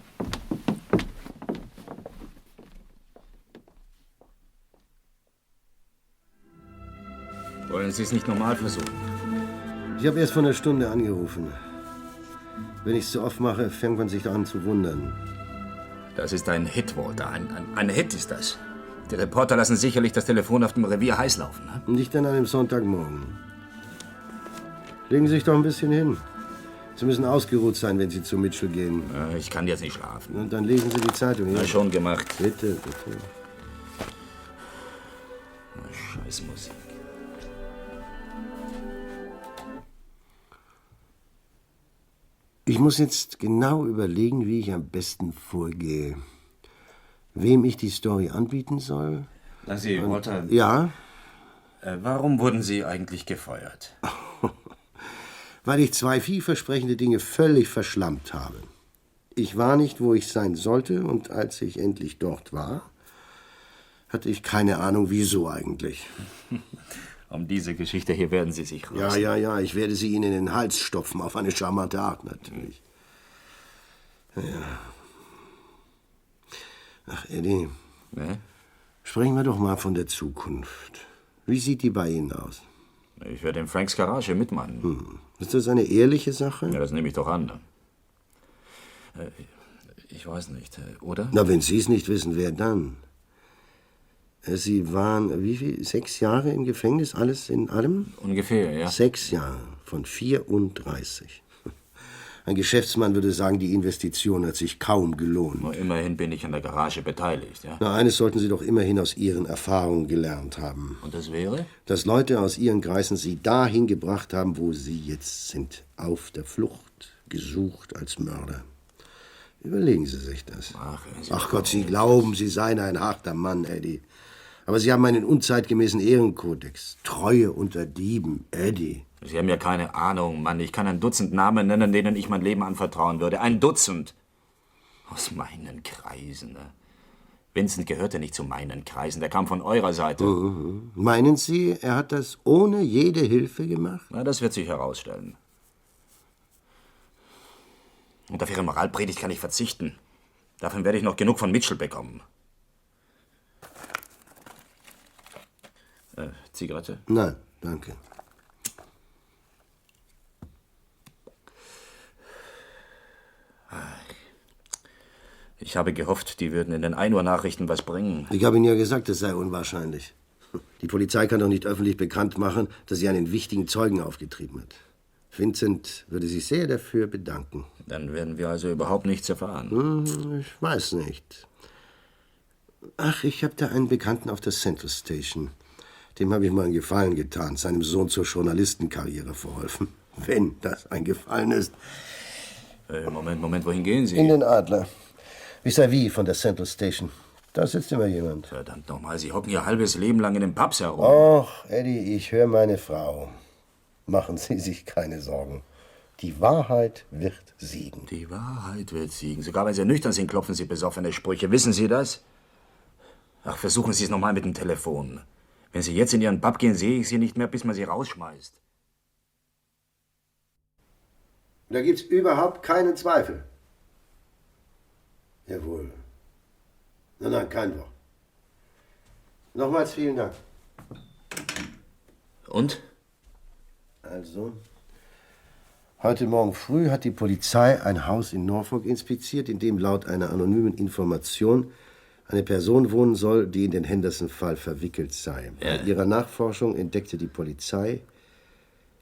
Wollen Sie es nicht normal versuchen? Ich habe erst vor einer Stunde angerufen. Wenn ich es zu oft mache, fängt man sich an zu wundern. Das ist ein Hit, Walter. Ein Hit ist das. Die Reporter lassen sicherlich das Telefon auf dem Revier heiß laufen. Ne? Nicht an einem Sonntagmorgen. Legen Sie sich doch ein bisschen hin. Sie müssen ausgeruht sein, wenn Sie zu Mitchell gehen. Ja, ich kann jetzt nicht schlafen. Und dann lesen Sie die Zeitung. Ja, Ja, schon gemacht. Bitte, bitte. Scheiß Musik. Ich muss jetzt genau überlegen, wie ich am besten vorgehe. Wem ich die Story anbieten soll. Na, Sie, Walter. Ja? Warum wurden Sie eigentlich gefeuert? Weil ich 2 vielversprechende Dinge völlig verschlammt habe. Ich war nicht, wo ich sein sollte, und als ich endlich dort war, hatte ich keine Ahnung, wieso eigentlich. Um diese Geschichte hier werden Sie sich raus. Ja, ich werde sie Ihnen in den Hals stopfen, auf eine charmante Art natürlich. Ja. Ach, Eddie, Ne? sprechen wir doch mal von der Zukunft. Wie sieht die bei Ihnen aus? Ich werde in Franks Garage mitmachen. Ist das eine ehrliche Sache? Ja, das nehme ich doch an. Ich weiß nicht, oder? Na, wenn Sie es nicht wissen, wer dann? Sie waren, wie viel? 6 Jahre im Gefängnis, alles in allem? Ungefähr, ja. 6 Jahre von 34. Ein Geschäftsmann würde sagen, die Investition hat sich kaum gelohnt. Nur immerhin bin ich an der Garage beteiligt, ja. Na, eines sollten Sie doch immerhin aus Ihren Erfahrungen gelernt haben. Und das wäre? Dass Leute aus Ihren Kreisen Sie dahin gebracht haben, wo Sie jetzt sind. Auf der Flucht, gesucht als Mörder. Überlegen Sie sich das. Ach Gott, Sie glauben, Sie seien ein harter Mann, Eddie. Aber Sie haben einen unzeitgemäßen Ehrenkodex. Treue unter Dieben, Eddie. Sie haben ja keine Ahnung, Mann. Ich kann ein Dutzend Namen nennen, denen ich mein Leben anvertrauen würde. Ein Dutzend. Aus meinen Kreisen. Ne? Vincent gehörte nicht zu meinen Kreisen. Der kam von eurer Seite. Meinen Sie, er hat das ohne jede Hilfe gemacht? Na, das wird sich herausstellen. Und auf Ihre Moralpredigt kann ich verzichten. Davon werde ich noch genug von Mitchell bekommen. Zigarette? Nein, danke. Ich habe gehofft, die würden in den 1 Uhr Nachrichten was bringen. Ich habe Ihnen ja gesagt, es sei unwahrscheinlich. Die Polizei kann doch nicht öffentlich bekannt machen, dass sie einen wichtigen Zeugen aufgetrieben hat. Vincent würde sich sehr dafür bedanken. Dann werden wir also überhaupt nichts erfahren. Ich weiß nicht. Ach, ich habe da einen Bekannten auf der Central Station. Dem habe ich mal einen Gefallen getan, seinem Sohn zur Journalistenkarriere verholfen. Wenn das ein Gefallen ist. Moment, wohin gehen Sie? In den Adler. Vis-à-vis von der Central Station. Da sitzt immer jemand. Verdammt nochmal, Sie hocken Ihr halbes Leben lang in den Pubs herum. Och, Eddie, ich höre meine Frau. Machen Sie sich keine Sorgen. Die Wahrheit wird siegen. Die Wahrheit wird siegen. Sogar wenn Sie nüchtern sind, klopfen Sie besoffene Sprüche. Wissen Sie das? Ach, versuchen Sie es nochmal mit dem Telefon. Wenn Sie jetzt in Ihren Pub gehen, sehe ich Sie nicht mehr, bis man Sie rausschmeißt. Da gibt's überhaupt keinen Zweifel. Jawohl. Nein, kein Wort. Nochmals vielen Dank. Und? Also, heute Morgen früh hat die Polizei ein Haus in Norfolk inspiziert, in dem laut einer anonymen Information eine Person wohnen soll, die in den Henderson-Fall verwickelt sei. Bei ihrer Nachforschung entdeckte die Polizei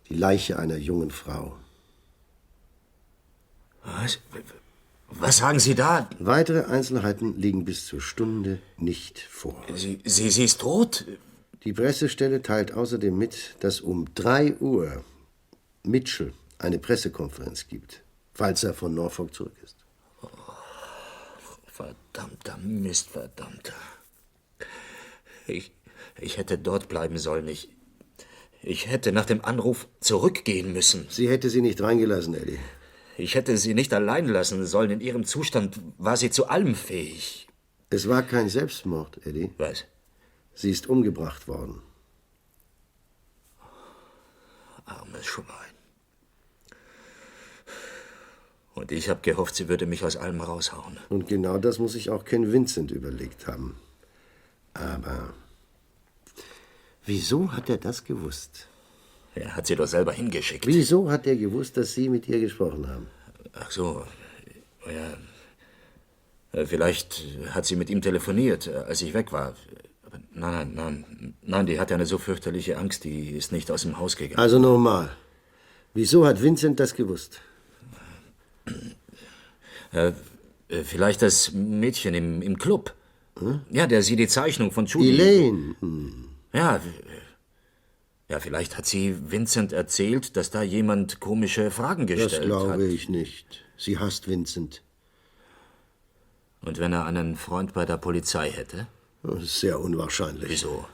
Die Leiche einer jungen Frau. Was? Was sagen Sie da? Weitere Einzelheiten liegen bis zur Stunde nicht vor. Sie ist tot? Die Pressestelle teilt außerdem mit, dass um 3 Uhr Mitchell eine Pressekonferenz gibt, falls er von Norfolk zurück ist. Oh, verdammter Mist, verdammter. Ich hätte dort bleiben sollen. Ich hätte nach dem Anruf zurückgehen müssen. Sie hätte sie nicht reingelassen, Eddie. Ich hätte sie nicht allein lassen sollen. In ihrem Zustand war sie zu allem fähig. Es war kein Selbstmord, Eddie. Was? Sie ist umgebracht worden. Armes Schwein. Und ich habe gehofft, sie würde mich aus allem raushauen. Und genau das muss sich auch Ken Vincent überlegt haben. Aber wieso hat er das gewusst? Er hat sie doch selber hingeschickt. Wieso hat er gewusst, dass Sie mit ihr gesprochen haben? Ach so, ja. Vielleicht hat sie mit ihm telefoniert, als ich weg war. Aber nein, die hatte eine so fürchterliche Angst, die ist nicht aus dem Haus gegangen. Also nochmal. Wieso hat Vincent das gewusst? Vielleicht das Mädchen im Club. Hm? Ja, der sie die Zeichnung von Judy... Elaine. Ja, vielleicht hat sie Vincent erzählt, dass da jemand komische Fragen gestellt hat. Das glaube ich nicht. Sie hasst Vincent. Und wenn er einen Freund bei der Polizei hätte? Das ist sehr unwahrscheinlich. Wieso?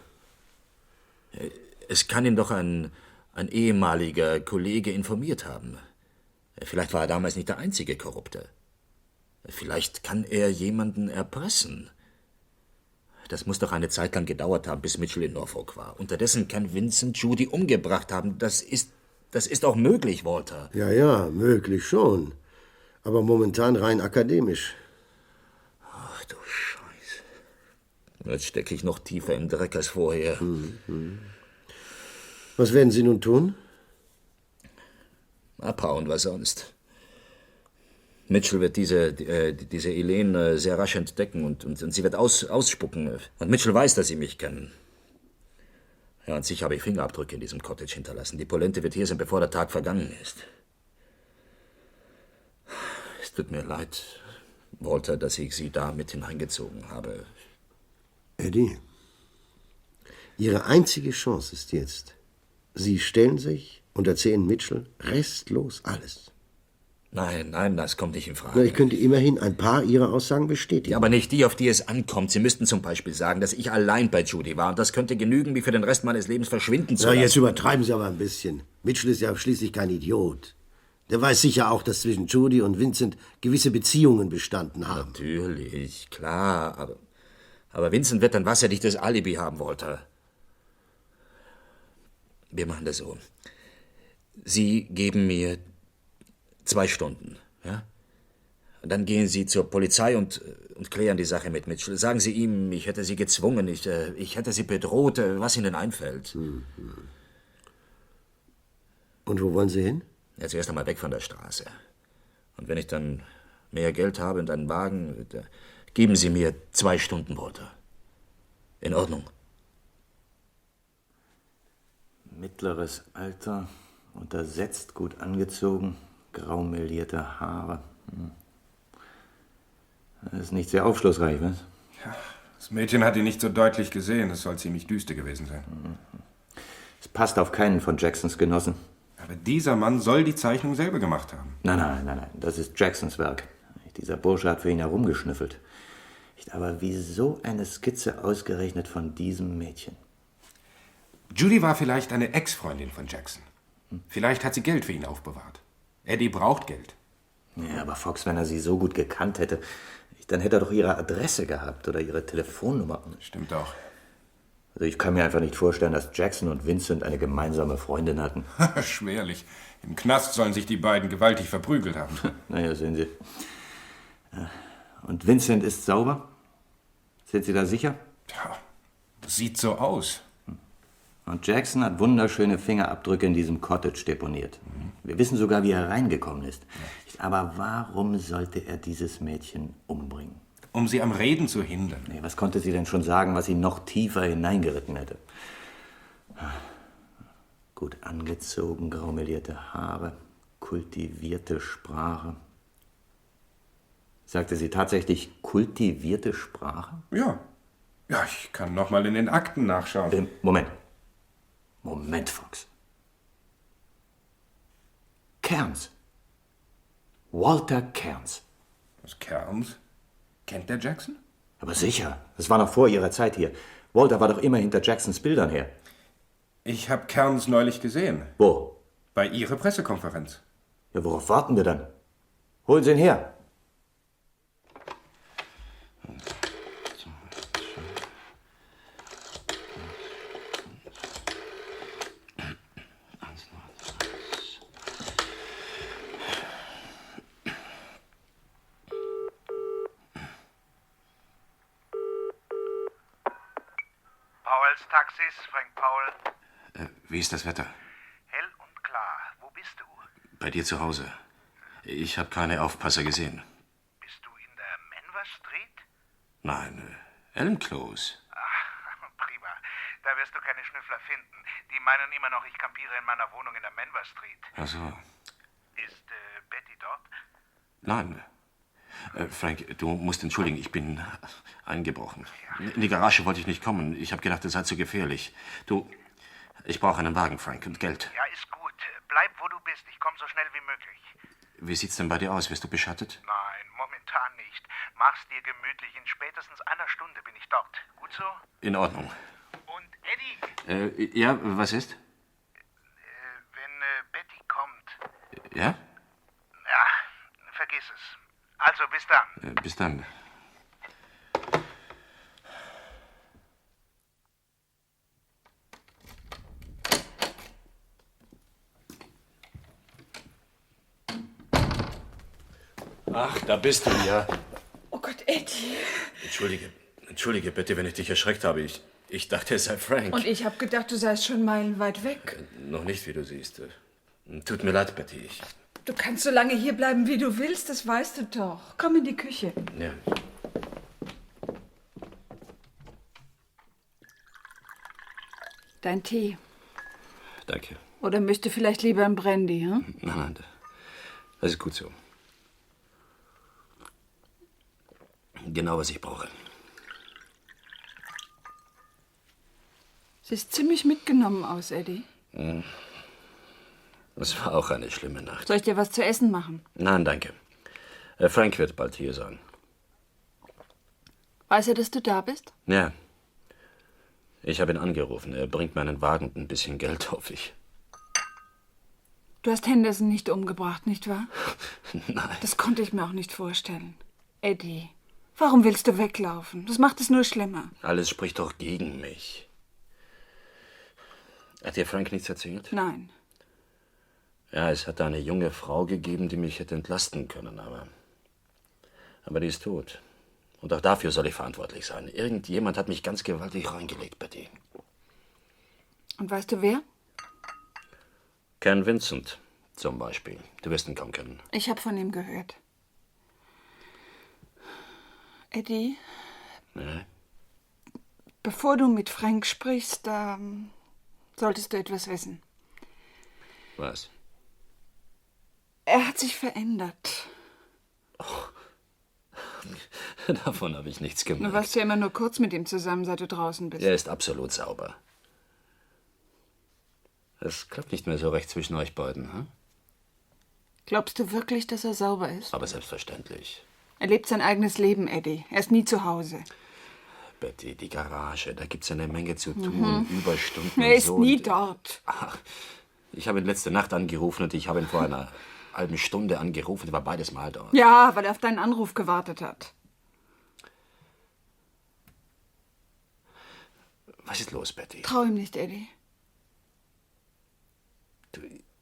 Es kann ihn doch ein ehemaliger Kollege informiert haben. Vielleicht war er damals nicht der einzige Korrupte. Vielleicht kann er jemanden erpressen. Das muss doch eine Zeit lang gedauert haben, bis Mitchell in Norfolk war. Unterdessen kann Vincent Judy umgebracht haben. Das ist auch möglich, Walter. Ja, möglich schon. Aber momentan rein akademisch. Ach du Scheiße. Jetzt stecke ich noch tiefer im Dreck als vorher. Was werden Sie nun tun? Abhauen, was sonst? Mitchell wird diese Elaine sehr rasch entdecken und sie wird ausspucken. Und Mitchell weiß, dass sie mich kennen. Ja, und sicher habe ich Fingerabdrücke in diesem Cottage hinterlassen. Die Polente wird hier sein, bevor der Tag vergangen ist. Es tut mir leid, Walter, dass ich Sie da mit hineingezogen habe. Eddie, Ihre einzige Chance ist jetzt. Sie stellen sich und erzählen Mitchell restlos alles. Nein, das kommt nicht in Frage. Na, ich könnte immerhin ein paar Ihrer Aussagen bestätigen. Ja, aber nicht die, auf die es ankommt. Sie müssten zum Beispiel sagen, dass ich allein bei Judy war. Und das könnte genügen, mich für den Rest meines Lebens verschwinden zu lassen. Jetzt übertreiben Sie aber ein bisschen. Mitchell ist ja schließlich kein Idiot. Der weiß sicher auch, dass zwischen Judy und Vincent gewisse Beziehungen bestanden haben. Natürlich, klar. Aber Vincent wird ein wasserdichtes Alibi haben, Walter. Wir machen das so. Sie geben mir 2 Stunden, ja? Und dann gehen Sie zur Polizei und klären die Sache mit Mitchell. Sagen Sie ihm, ich hätte Sie gezwungen, ich hätte Sie bedroht, was Ihnen einfällt. Und wo wollen Sie hin? Ja, zuerst einmal weg von der Straße. Und wenn ich dann mehr Geld habe und einen Wagen, geben Sie mir 2 Stunden, Walter. In Ordnung. Mittleres Alter, untersetzt, gut angezogen, grau melierte Haare. Das ist nicht sehr aufschlussreich, was? Ja, das Mädchen hat ihn nicht so deutlich gesehen. Es soll ziemlich düster gewesen sein. Es passt auf keinen von Jacksons Genossen. Aber dieser Mann soll die Zeichnung selber gemacht haben. Nein. Das ist Jacksons Werk. Dieser Bursche hat für ihn herumgeschnüffelt. Aber wieso eine Skizze ausgerechnet von diesem Mädchen? Judy war vielleicht eine Ex-Freundin von Jackson. Vielleicht hat sie Geld für ihn aufbewahrt. Eddie braucht Geld. Ja, aber Fox, wenn er sie so gut gekannt hätte, dann hätte er doch ihre Adresse gehabt oder ihre Telefonnummer. Stimmt auch. Also ich kann mir einfach nicht vorstellen, dass Jackson und Vincent eine gemeinsame Freundin hatten. Schwerlich. Im Knast sollen sich die beiden gewaltig verprügelt haben. Naja, sehen Sie. Und Vincent ist sauber? Sind Sie da sicher? Ja, das sieht so aus. Und Jackson hat wunderschöne Fingerabdrücke in diesem Cottage deponiert. Wir wissen sogar, wie er reingekommen ist. Aber warum sollte er dieses Mädchen umbringen? Um sie am Reden zu hindern. Nee, was konnte sie denn schon sagen, was ihn noch tiefer hineingeritten hätte? Gut angezogen, graumelierte Haare, kultivierte Sprache. Sagte sie tatsächlich kultivierte Sprache? Ja. Ja, ich kann noch mal in den Akten nachschauen. Moment, Fox. Cairns. Walter Cairns. Was, Cairns? Kennt der Jackson? Aber sicher, das war noch vor ihrer Zeit hier. Walter war doch immer hinter Jacksons Bildern her. Ich habe Cairns neulich gesehen. Wo? Bei Ihrer Pressekonferenz. Ja, worauf warten wir dann? Holen Sie ihn her. Powells Taxis, Frank Powell. Wie ist das Wetter? Hell und klar. Wo bist du? Bei dir zu Hause. Ich habe keine Aufpasser gesehen. Bist du in der Manvers Street? Nein, Elm Close. Prima. Da wirst du keine Schnüffler finden. Die meinen immer noch, ich kampiere in meiner Wohnung in der Manvers Street. Ach so. Ist Betty dort? Nein. Frank, du musst entschuldigen, ich bin eingebrochen. In die Garage wollte ich nicht kommen. Ich habe gedacht, das sei zu gefährlich. Ich brauche einen Wagen, Frank, und Geld. Ja, ist gut. Bleib, wo du bist. Ich komme so schnell wie möglich. Wie sieht's denn bei dir aus? Wirst du beschattet? Nein, momentan nicht. Mach's dir gemütlich. In spätestens einer Stunde bin ich dort. Gut so? In Ordnung. Und Eddie? Ja, was ist? Wenn Betty kommt. Ja? Ja, vergiss es. Also, bis dann. Bis dann. Ach, da bist du ja. Oh Gott, Eddie. Entschuldige bitte, wenn ich dich erschreckt habe. Ich dachte, es sei Frank. Und ich habe gedacht, du seist schon meilenweit weg. Noch nicht, wie du siehst. Tut mir leid, Betty. Du kannst so lange hier bleiben, wie du willst, das weißt du doch. Komm in die Küche. Ja. Dein Tee. Danke. Oder möchtest du vielleicht lieber ein Brandy, hm? Nein, das ist gut so. Genau, was ich brauche. Siehst ziemlich mitgenommen aus, Eddie. Es war auch eine schlimme Nacht. Soll ich dir was zu essen machen? Nein, danke. Frank wird bald hier sein. Weiß er, dass du da bist? Ja. Ich habe ihn angerufen. Er bringt mir einen Wagen und ein bisschen Geld, hoffe ich. Du hast Henderson nicht umgebracht, nicht wahr? Nein. Das konnte ich mir auch nicht vorstellen. Eddie, warum willst du weglaufen? Das macht es nur schlimmer. Alles spricht doch gegen mich. Hat dir Frank nichts erzählt? Nein. Ja, es hat eine junge Frau gegeben, die mich hätte entlasten können, aber die ist tot. Und auch dafür soll ich verantwortlich sein. Irgendjemand hat mich ganz gewaltig reingelegt, Betty. Und weißt du wer? Ken Vincent zum Beispiel. Du wirst ihn kaum kennen. Ich habe von ihm gehört. Eddie, Ja? bevor du mit Frank sprichst, solltest du etwas wissen. Was? Er hat sich verändert. Davon habe ich nichts gemerkt. Du warst ja immer nur kurz mit ihm zusammen, seit du draußen bist. Er ist absolut sauber. Es klappt nicht mehr so recht zwischen euch beiden, hm? Glaubst du wirklich, dass er sauber ist? Aber selbstverständlich. Er lebt sein eigenes Leben, Eddie. Er ist nie zu Hause. Betty, die Garage, da gibt's eine Menge zu tun, Überstunden Er und ist so. nie dort. Ach, ich habe ihn letzte Nacht angerufen und ich habe ihn vor einer halben Stunde angerufen. Er war beides Mal dort. Ja, weil er auf deinen Anruf gewartet hat. Was ist los, Betty? Trau ihm nicht, Eddie.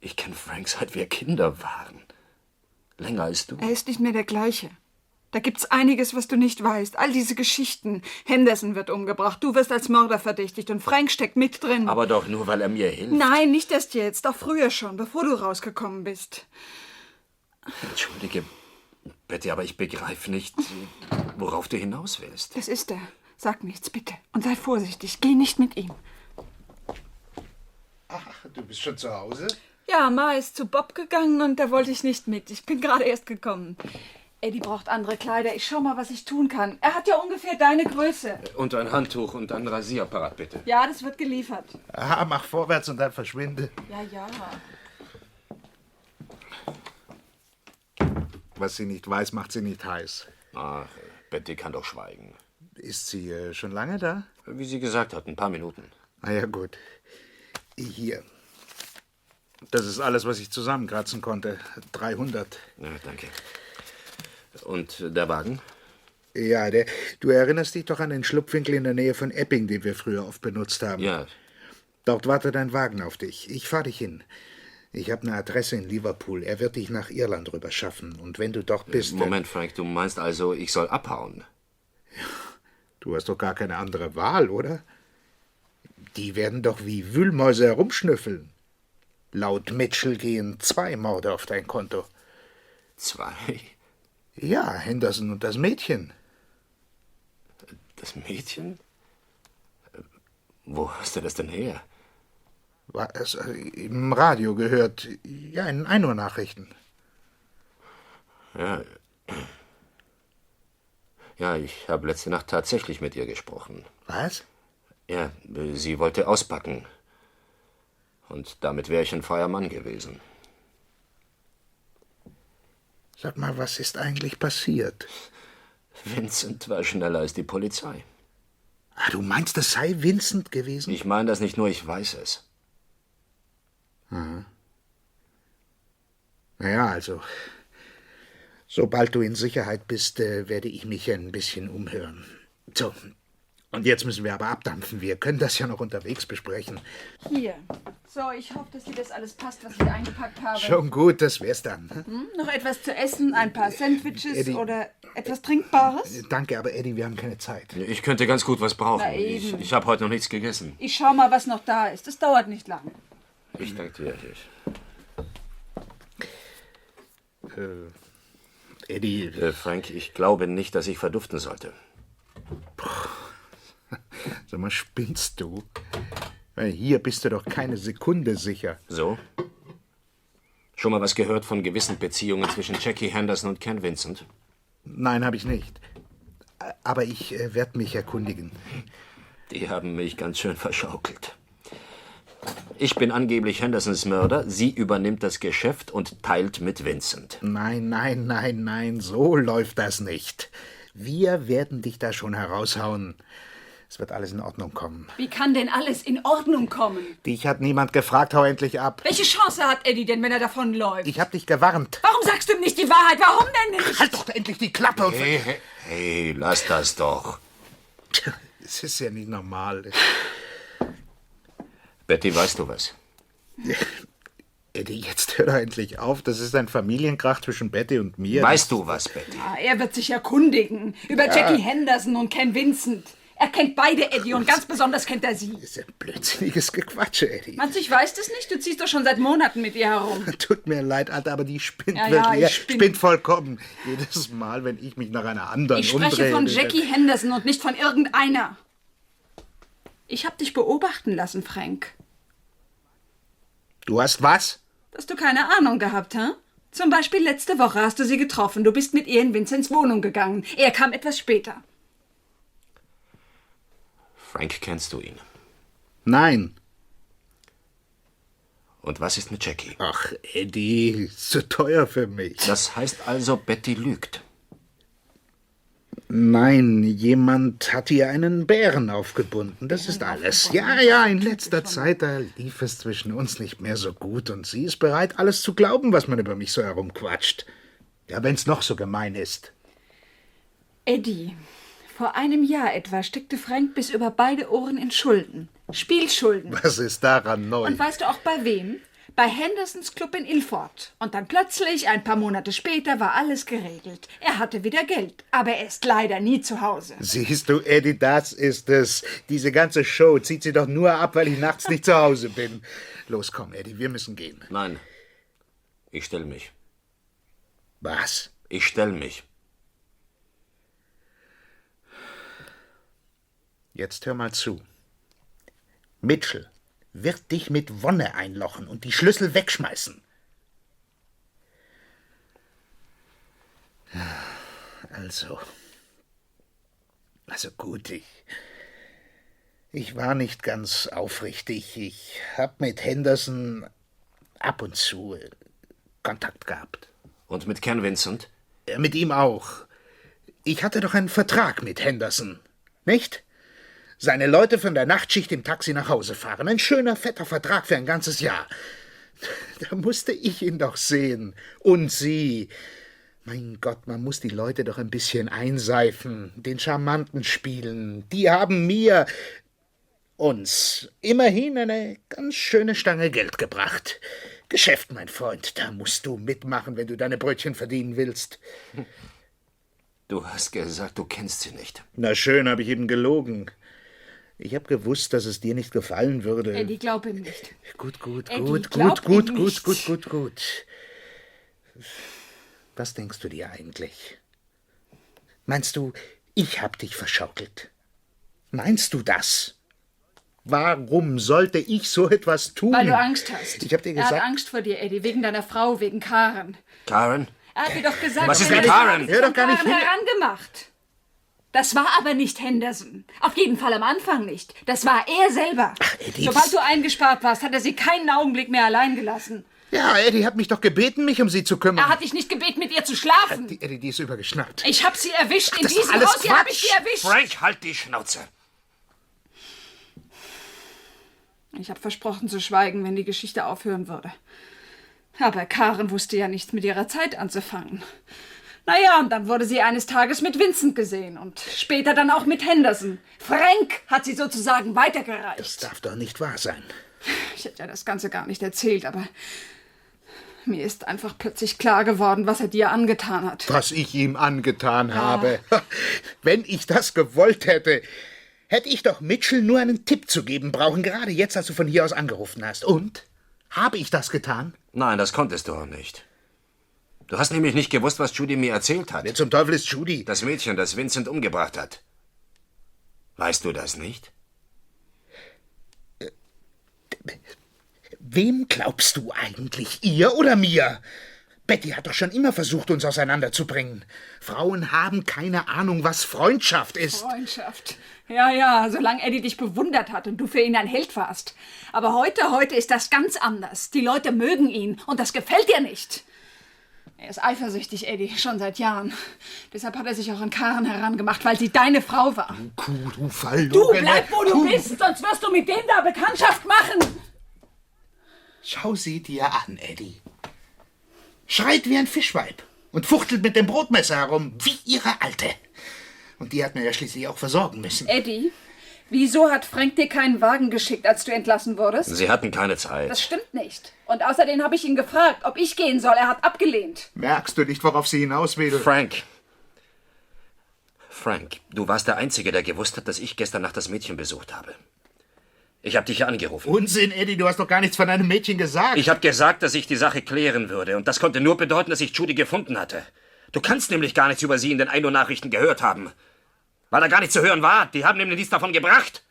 Ich kenne Frank, seit wir Kinder waren. Länger als du. Er ist nicht mehr der gleiche. Da gibt's einiges, was du nicht weißt. All diese Geschichten. Henderson wird umgebracht, du wirst als Mörder verdächtigt und Frank steckt mit drin. Aber doch nur, weil er mir hilft. Nein, nicht erst jetzt, auch früher schon, bevor du rausgekommen bist. Entschuldige, Betty, aber ich begreife nicht, worauf du hinaus willst. Das ist er. Sag nichts, bitte. Und sei vorsichtig. Geh nicht mit ihm. Ach, Du bist schon zu Hause? Ja, Ma ist zu Bob gegangen und da wollte ich nicht mit. Ich bin gerade erst gekommen. Eddie braucht andere Kleider. Ich schau mal, was ich tun kann. Er hat ja ungefähr deine Größe. Und ein Handtuch und ein Rasierapparat, bitte. Ja, das wird geliefert. Aha, mach vorwärts und dann verschwinde. Ja, ja. Was sie nicht weiß, macht sie nicht heiß. Ach, Betty kann doch schweigen. Ist sie schon lange da? Wie sie gesagt hat, ein paar Minuten. Na ja, gut. Hier. Das ist alles, was ich zusammenkratzen konnte. 300. Ja, danke. Und der Wagen? Ja, du erinnerst dich doch an den Schlupfwinkel in der Nähe von Epping, den wir früher oft benutzt haben. Ja. Dort wartet ein Wagen auf dich. Ich fahr dich hin. Ich habe eine Adresse in Liverpool. Er wird dich nach Irland rüber schaffen. Und wenn du dort bist... Moment, Frank, du meinst also, ich soll abhauen? Du hast doch gar keine andere Wahl, oder? Die werden doch wie Wühlmäuse herumschnüffeln. Laut Mitchell gehen 2 Morde auf dein Konto. 2? Ja, Henderson und das Mädchen. Das Mädchen? Wo hast du das denn her? War es im Radio gehört. Ja, in 1 Uhr Nachrichten. Ja. Ja, ich habe letzte Nacht tatsächlich mit ihr gesprochen. Was? Ja, sie wollte auspacken. Und damit wäre ich ein freier Mann gewesen. Sag mal, was ist eigentlich passiert? Vincent war schneller als die Polizei. Ah, du meinst, es sei Vincent gewesen? Ich meine das nicht nur, ich weiß es. Aha. Naja, also, sobald du in Sicherheit bist, werde ich mich ein bisschen umhören. So, und jetzt müssen wir aber abdampfen. Wir können das ja noch unterwegs besprechen. Hier. So, ich hoffe, dass dir das alles passt, was ich eingepackt habe. Schon gut, das wär's dann. Noch etwas zu essen, ein paar Sandwiches Eddie. oder etwas Trinkbares? Danke, aber Eddie, wir haben keine Zeit. Ich könnte ganz gut was brauchen. Na eben. Ich habe heute noch nichts gegessen. Ich schau mal, was noch da ist. Das dauert nicht lang. Ich danke dir. Eddie. Frank, ich glaube nicht, dass ich verduften sollte. Sag mal, spinnst du? Hier bist du doch keine Sekunde sicher. So? Schon mal was gehört von gewissen Beziehungen zwischen Jackie Henderson und Ken Vincent? Nein, habe ich nicht. Aber ich werde mich erkundigen. Die haben mich ganz schön verschaukelt. Ich bin angeblich Hendersons Mörder, sie übernimmt das Geschäft und teilt mit Vincent. Nein, so läuft das nicht. Wir werden dich da schon heraushauen. Es wird alles in Ordnung kommen. Wie kann denn alles in Ordnung kommen? Dich hat niemand gefragt, hau endlich ab. Welche Chance hat Eddie denn, wenn er davonläuft? Ich hab dich gewarnt. Warum sagst du ihm nicht die Wahrheit? Warum denn nicht? Halt doch endlich die Klappe und... Hey, lass das doch. Es ist ja nicht normal. Betty, weißt du was? Eddie, jetzt hör doch endlich auf. Das ist ein Familienkrach zwischen Betty und mir. Weißt du was, Betty? Ja, er wird sich erkundigen über Jackie Henderson und Ken Vincent. Er kennt beide, Eddie, und ganz besonders kennt er sie. Das ist ein blödsinniges Gequatsche, Eddie. Meinst du, ich weiß das nicht? Du ziehst doch schon seit Monaten mit ihr herum. Tut mir leid, Alter, aber die spinnt Ja, wirklich. ich Spinnt vollkommen. Jedes Mal, wenn ich mich nach einer anderen Ich umdrehe... spreche von Jackie Henderson und nicht von irgendeiner. Ich hab dich beobachten lassen, Frank. Du hast was? Dass du keine Ahnung gehabt, hä? Zum Beispiel letzte Woche hast du sie getroffen. Du bist mit ihr in Vincents Wohnung gegangen. Er kam etwas später. Frank, kennst du ihn? Nein. Und was ist mit Jackie? Ach, Eddie, ist zu teuer für mich. Das heißt also, Betty lügt. Nein, jemand hat ihr einen Bären aufgebunden. Das ist alles. Ja, in letzter Zeit, da lief es zwischen uns nicht mehr so gut. Und sie ist bereit, alles zu glauben, was man über mich so herumquatscht. Ja, wenn's noch so gemein ist. Eddie, vor einem Jahr etwa steckte Frank bis über beide Ohren in Schulden. Spielschulden. Was ist daran neu? Und weißt du auch bei wem? Bei Hendersons Club in Ilford. Und dann plötzlich, ein paar Monate später, war alles geregelt. Er hatte wieder Geld, aber er ist leider nie zu Hause. Siehst du, Eddie, das ist es. Diese ganze Show zieht sie doch nur ab, weil ich nachts nicht zu Hause bin. Los, komm, Eddie, wir müssen gehen. Nein, ich stell mich. Was? Ich stell mich. Jetzt hör mal zu. Mitchell, wird dich mit Wonne einlochen und die Schlüssel wegschmeißen. Also gut, ich war nicht ganz aufrichtig. Ich habe mit Henderson ab und zu Kontakt gehabt. Und mit Ken Vincent? Mit ihm auch. Ich hatte doch einen Vertrag mit Henderson, nicht? Seine Leute von der Nachtschicht im Taxi nach Hause fahren. Ein schöner, fetter Vertrag für ein ganzes Jahr. Da musste ich ihn doch sehen. Und sie. Mein Gott, man muss die Leute doch ein bisschen einseifen, den Charmanten spielen. Die haben uns immerhin eine ganz schöne Stange Geld gebracht. Geschäft, mein Freund, da musst du mitmachen, wenn du deine Brötchen verdienen willst. Du hast gesagt, du kennst sie nicht. Na schön, habe ich eben gelogen. Ich habe gewusst, dass es dir nicht gefallen würde. Eddie, glaub ihm nicht. Gut. Eddie, Gut. Was denkst du dir eigentlich? Meinst du, ich hab dich verschaukelt? Meinst du das? Warum sollte ich so etwas tun? Weil du Angst hast. Ich hab dir gesagt... Er hat Angst vor dir, Eddie, wegen deiner Frau, wegen Karen. Karen? Er hat dir doch gesagt... Was ist mit Karen? Hör doch gar nicht hin. herangemacht. Das war aber nicht Henderson. Auf jeden Fall am Anfang nicht. Das war er selber. Ach, Eddie, sobald du eingespart warst, hat er sie keinen Augenblick mehr allein gelassen. Ja, Eddie hat mich doch gebeten, mich um sie zu kümmern. Er hat dich nicht gebeten, mit ihr zu schlafen. Eddie, die ist übergeschnappt. Ich hab sie erwischt. In das ist diesem alles Haus hier hab ich Quatsch. sie erwischt. Frank, halt die Schnauze. Ich habe versprochen zu schweigen, wenn die Geschichte aufhören würde. Aber Karen wusste ja nichts mit ihrer Zeit anzufangen. Naja, und dann wurde sie eines Tages mit Vincent gesehen und später dann auch mit Henderson. Frank hat sie sozusagen weitergereicht. Das darf doch nicht wahr sein. Ich hätte ja das Ganze gar nicht erzählt, aber mir ist einfach plötzlich klar geworden, was er dir angetan hat. Was ich ihm angetan habe. Wenn ich das gewollt hätte, hätte ich doch Mitchell nur einen Tipp zu geben brauchen, gerade jetzt, als du von hier aus angerufen hast. Und? Habe ich das getan? Nein, das konntest du auch nicht. Du hast nämlich nicht gewusst, was Judy mir erzählt hat. Wer zum Teufel ist Judy? Das Mädchen, das Vincent umgebracht hat. Weißt du das nicht? Wem glaubst du eigentlich, ihr oder mir? Betty hat doch schon immer versucht, uns auseinanderzubringen. Frauen haben keine Ahnung, was Freundschaft ist. Freundschaft. Ja, solange Eddie dich bewundert hat und du für ihn ein Held warst. Aber heute ist das ganz anders. Die Leute mögen ihn und das gefällt dir nicht. Er ist eifersüchtig, Eddie, schon seit Jahren. Deshalb hat er sich auch an Karen herangemacht, weil sie deine Frau war. Du Kuh, du Verlogene. Du bleib, wo du bist, sonst wirst du mit dem da Bekanntschaft machen. Schau sie dir an, Eddie. Schreit wie ein Fischweib und fuchtelt mit dem Brotmesser herum, wie ihre Alte. Und die hat mir ja schließlich auch versorgen müssen. Eddie, wieso hat Frank dir keinen Wagen geschickt, als du entlassen wurdest? Sie hatten keine Zeit. Das stimmt nicht. Und außerdem habe ich ihn gefragt, ob ich gehen soll. Er hat abgelehnt. Merkst du nicht, worauf sie hinaus will? Frank, du warst der Einzige, der gewusst hat, dass ich gestern Nacht das Mädchen besucht habe. Ich habe dich ja angerufen. Unsinn, Eddie, du hast doch gar nichts von einem Mädchen gesagt. Ich habe gesagt, dass ich die Sache klären würde. Und das konnte nur bedeuten, dass ich Judy gefunden hatte. Du kannst nämlich gar nichts über sie in den 1 Uhr Nachrichten gehört haben. Weil da gar nichts zu hören war. Die haben nämlich nichts davon gebracht.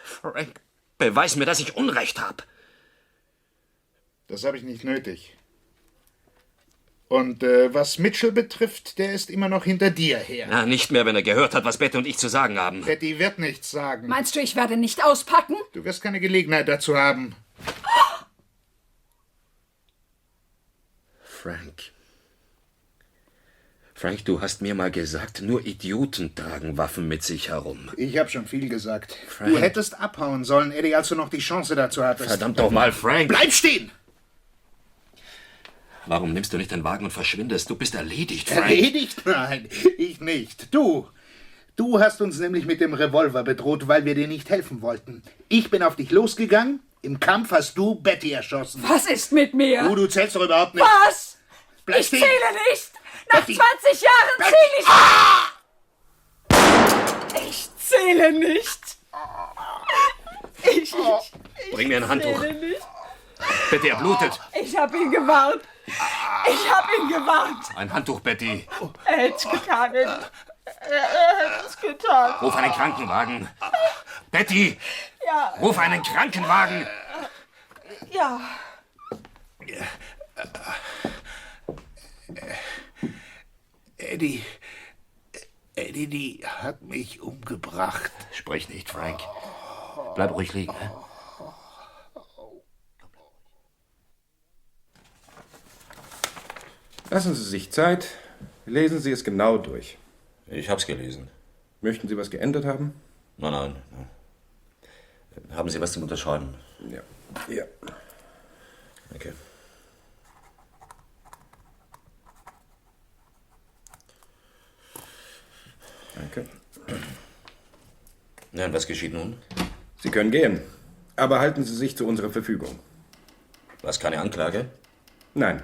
Frank, beweis mir, dass ich Unrecht habe. Das habe ich nicht nötig. Und was Mitchell betrifft, der ist immer noch hinter dir her. Ja, nicht mehr, wenn er gehört hat, was Betty und ich zu sagen haben. Betty wird nichts sagen. Meinst du, ich werde nicht auspacken? Du wirst keine Gelegenheit dazu haben. Frank, du hast mir mal gesagt, nur Idioten tragen Waffen mit sich herum. Ich habe schon viel gesagt. Frank. Du hättest abhauen sollen, Eddie, als du noch die Chance dazu hattest. Verdammt doch mal, Frank! Bleib stehen! Warum nimmst du nicht den Wagen und verschwindest? Du bist erledigt, Frank. Erledigt? Nein, ich nicht. Du hast uns nämlich mit dem Revolver bedroht, weil wir dir nicht helfen wollten. Ich bin auf dich losgegangen. Im Kampf hast du Betty erschossen. Was ist mit mir? Du zählst doch überhaupt nicht. Was? Bleib Ich stehen. zähle nicht. Nach Betty. 20 Jahren zähle ich. Ich zähle nicht. Ich Bring mir ein Handtuch. zähle nicht. Betty, er blutet. Ich habe ihn gewarnt. Ich habe ihn gewarnt. Ein Handtuch, Betty. Er hätte es getan. Er hätte es getan. Ruf einen Krankenwagen. Betty! Ja. Ruf einen Krankenwagen! Ja. Eddie, die hat mich umgebracht. Sprich nicht, Frank. Bleib ruhig liegen. Ne? Lassen Sie sich Zeit. Lesen Sie es genau durch. Ich hab's gelesen. Möchten Sie was geändert haben? Nein. Haben Sie was zum Unterschreiben? Ja. Ja. Okay. Danke. Ja, und was geschieht nun? Sie können gehen, aber halten Sie sich zu unserer Verfügung. Was, keine Anklage? Nein.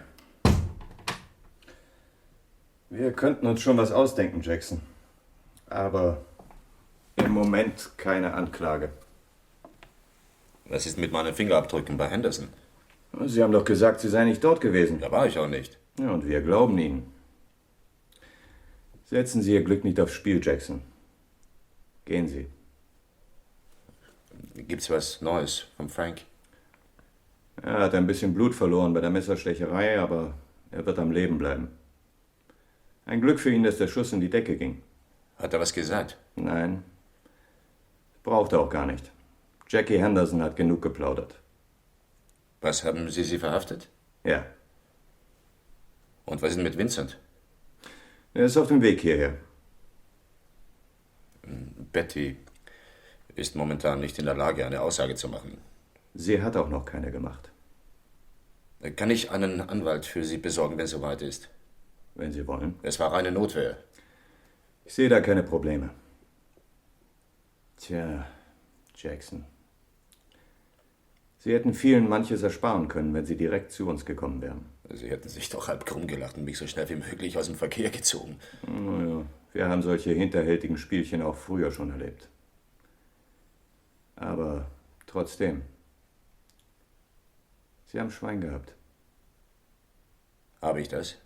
Wir könnten uns schon was ausdenken, Jackson. Aber im Moment keine Anklage. Was ist mit meinen Fingerabdrücken bei Henderson? Sie haben doch gesagt, Sie seien nicht dort gewesen. Da war ich auch nicht. Ja, und wir glauben Ihnen. Setzen Sie Ihr Glück nicht aufs Spiel, Jackson. Gehen Sie. Gibt's was Neues vom Frank? Er hat ein bisschen Blut verloren bei der Messerstecherei, aber er wird am Leben bleiben. Ein Glück für ihn, dass der Schuss in die Decke ging. Hat er was gesagt? Nein. Braucht er auch gar nicht. Jackie Henderson hat genug geplaudert. Was, haben Sie verhaftet? Ja. Und was ist mit Vincent? Er ist auf dem Weg hierher. Betty ist momentan nicht in der Lage, eine Aussage zu machen. Sie hat auch noch keine gemacht. Kann ich einen Anwalt für Sie besorgen, wenn es soweit ist? Wenn Sie wollen. Es war reine Notwehr. Ich sehe da keine Probleme. Tja, Jackson. Sie hätten vielen manches ersparen können, wenn Sie direkt zu uns gekommen wären. Sie hätten sich doch halb krumm gelacht und mich so schnell wie möglich aus dem Verkehr gezogen. Naja, wir haben solche hinterhältigen Spielchen auch früher schon erlebt. Aber trotzdem. Sie haben Schwein gehabt. Habe ich das?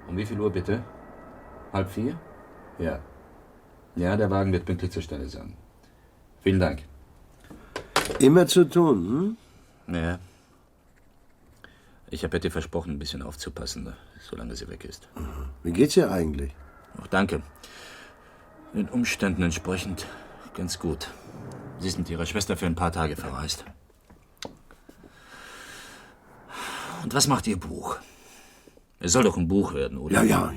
Um wie viel Uhr bitte? 3:30? Ja. Ja, der Wagen wird pünktlich zur Stelle sein. Vielen Dank. Immer zu tun, hm? Ja. Ich habe Betty versprochen, ein bisschen aufzupassen, solange sie weg ist. Wie geht's ihr eigentlich? Ach, danke. Den Umständen entsprechend ganz gut. Sie ist mit ihrer Schwester für ein paar Tage verreist. Und was macht Ihr Buch? Es soll doch ein Buch werden, oder? Ja.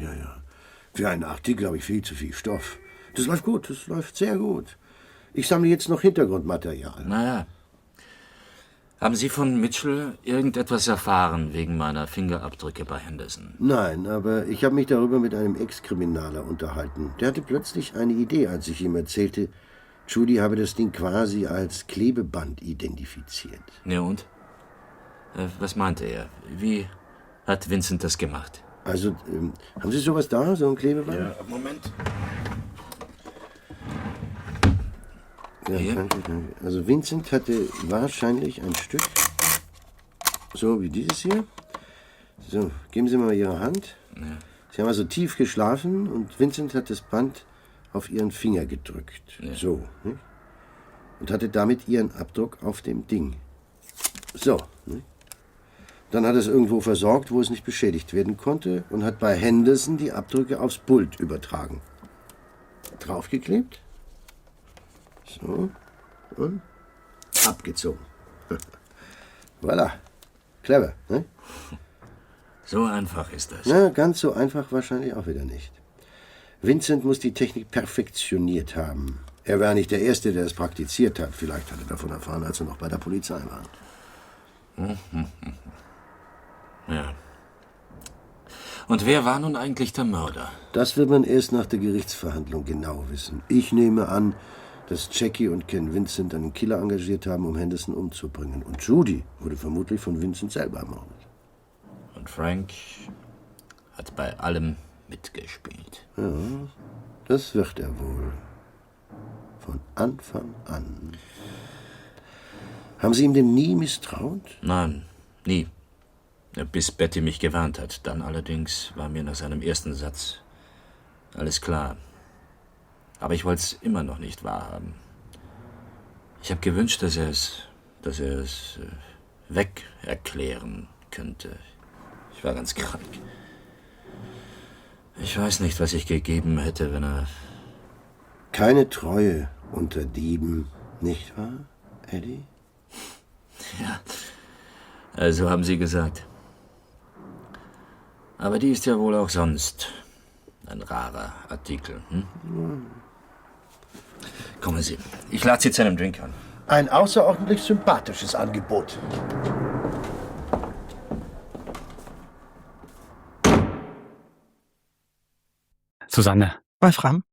Für einen Artikel habe ich viel zu viel Stoff. Das läuft gut, das läuft sehr gut. Ich sammle jetzt noch Hintergrundmaterial. Naja. Haben Sie von Mitchell irgendetwas erfahren wegen meiner Fingerabdrücke bei Henderson? Nein, aber ich habe mich darüber mit einem Ex-Kriminaler unterhalten. Der hatte plötzlich eine Idee, als ich ihm erzählte, Judy habe das Ding quasi als Klebeband identifiziert. Ja, und? Was meinte er? Wie hat Vincent das gemacht? Also, haben Sie sowas da, so ein Klebeband? Ja, Moment. Ja, danke. Also Vincent hatte wahrscheinlich ein Stück, so wie dieses hier. So, geben Sie mal Ihre Hand. Ja. Sie haben also tief geschlafen und Vincent hat das Band auf Ihren Finger gedrückt. Ja. So. Nicht? Und hatte damit Ihren Abdruck auf dem Ding. So. Nicht? Dann hat er es irgendwo versorgt, wo es nicht beschädigt werden konnte und hat bei Henderson die Abdrücke aufs Pult übertragen. Draufgeklebt. So. Und abgezogen. Voilà. Clever, ne? So einfach ist das. Na, ganz so einfach wahrscheinlich auch wieder nicht. Vincent muss die Technik perfektioniert haben. Er war nicht der Erste, der es praktiziert hat. Vielleicht hat er davon erfahren, als er noch bei der Polizei war. Ja. Und wer war nun eigentlich der Mörder? Das wird man erst nach der Gerichtsverhandlung genau wissen. Ich nehme an, dass Jackie und Ken Vincent einen Killer engagiert haben, um Henderson umzubringen. Und Judy wurde vermutlich von Vincent selber ermordet. Und Frank hat bei allem mitgespielt. Ja, das wird er wohl. Von Anfang an. Haben Sie ihm denn nie misstraut? Nein, nie. Bis Betty mich gewarnt hat. Dann allerdings war mir nach seinem ersten Satz alles klar. Aber ich wollte es immer noch nicht wahrhaben. Ich habe gewünscht, dass er es weg erklären könnte. Ich war ganz krank. Ich weiß nicht, was ich gegeben hätte, wenn er... Keine Treue unter Dieben, nicht wahr, Eddie? Ja, also haben Sie gesagt. Aber die ist ja wohl auch sonst ein rarer Artikel. Kommen Sie, ich lade Sie zu einem Drink an. Ein außerordentlich sympathisches Angebot. Susanne. Wolfram?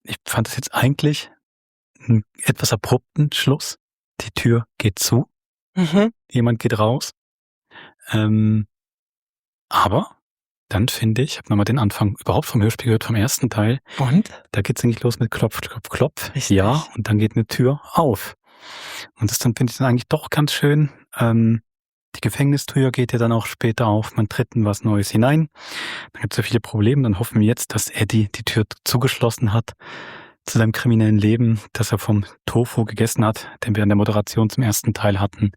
Ich fand das jetzt eigentlich einen etwas abrupten Schluss. Die Tür geht zu. Jemand geht raus. Aber dann finde ich, habe nochmal den Anfang überhaupt vom Hörspiel gehört, vom ersten Teil. Und? Da geht's eigentlich los mit Klopf, Klopf, Klopf. Richtig. Ja, und dann geht eine Tür auf. Und das dann finde ich dann eigentlich doch ganz schön. Die Gefängnistür geht ja dann auch später auf. Man tritt in was Neues hinein. Dann gibt es so viele Probleme. Dann hoffen wir jetzt, dass Eddie die Tür zugeschlossen hat zu seinem kriminellen Leben, dass er vom Tofu gegessen hat, den wir in der Moderation zum ersten Teil hatten.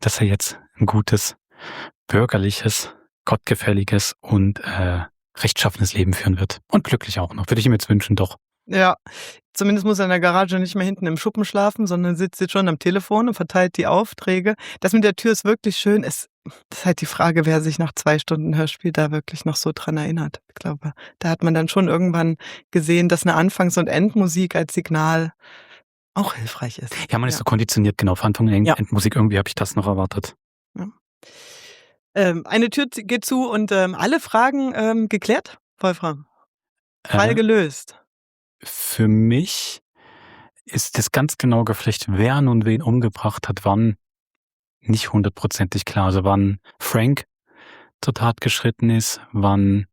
Dass er jetzt ein gutes, bürgerliches, gottgefälliges und rechtschaffenes Leben führen wird. Und glücklich auch noch. Würde ich ihm jetzt wünschen, doch. Ja, zumindest muss er in der Garage nicht mehr hinten im Schuppen schlafen, sondern sitzt jetzt schon am Telefon und verteilt die Aufträge. Das mit der Tür ist wirklich schön. Das ist halt die Frage, wer sich nach 2 Stunden Hörspiel da wirklich noch so dran erinnert. Ich glaube, da hat man dann schon irgendwann gesehen, dass eine Anfangs- und Endmusik als Signal auch hilfreich ist. Ja, man ist so konditioniert, genau. Auf Anfang und Endmusik, irgendwie habe ich das noch erwartet. Ja. Eine Tür geht zu und alle Fragen geklärt, Wolfram? Fall gelöst. Für mich ist das ganz genau geflecht, wer nun wen umgebracht hat, wann, nicht 100%ig klar. Also wann Frank zur Tat geschritten ist, wann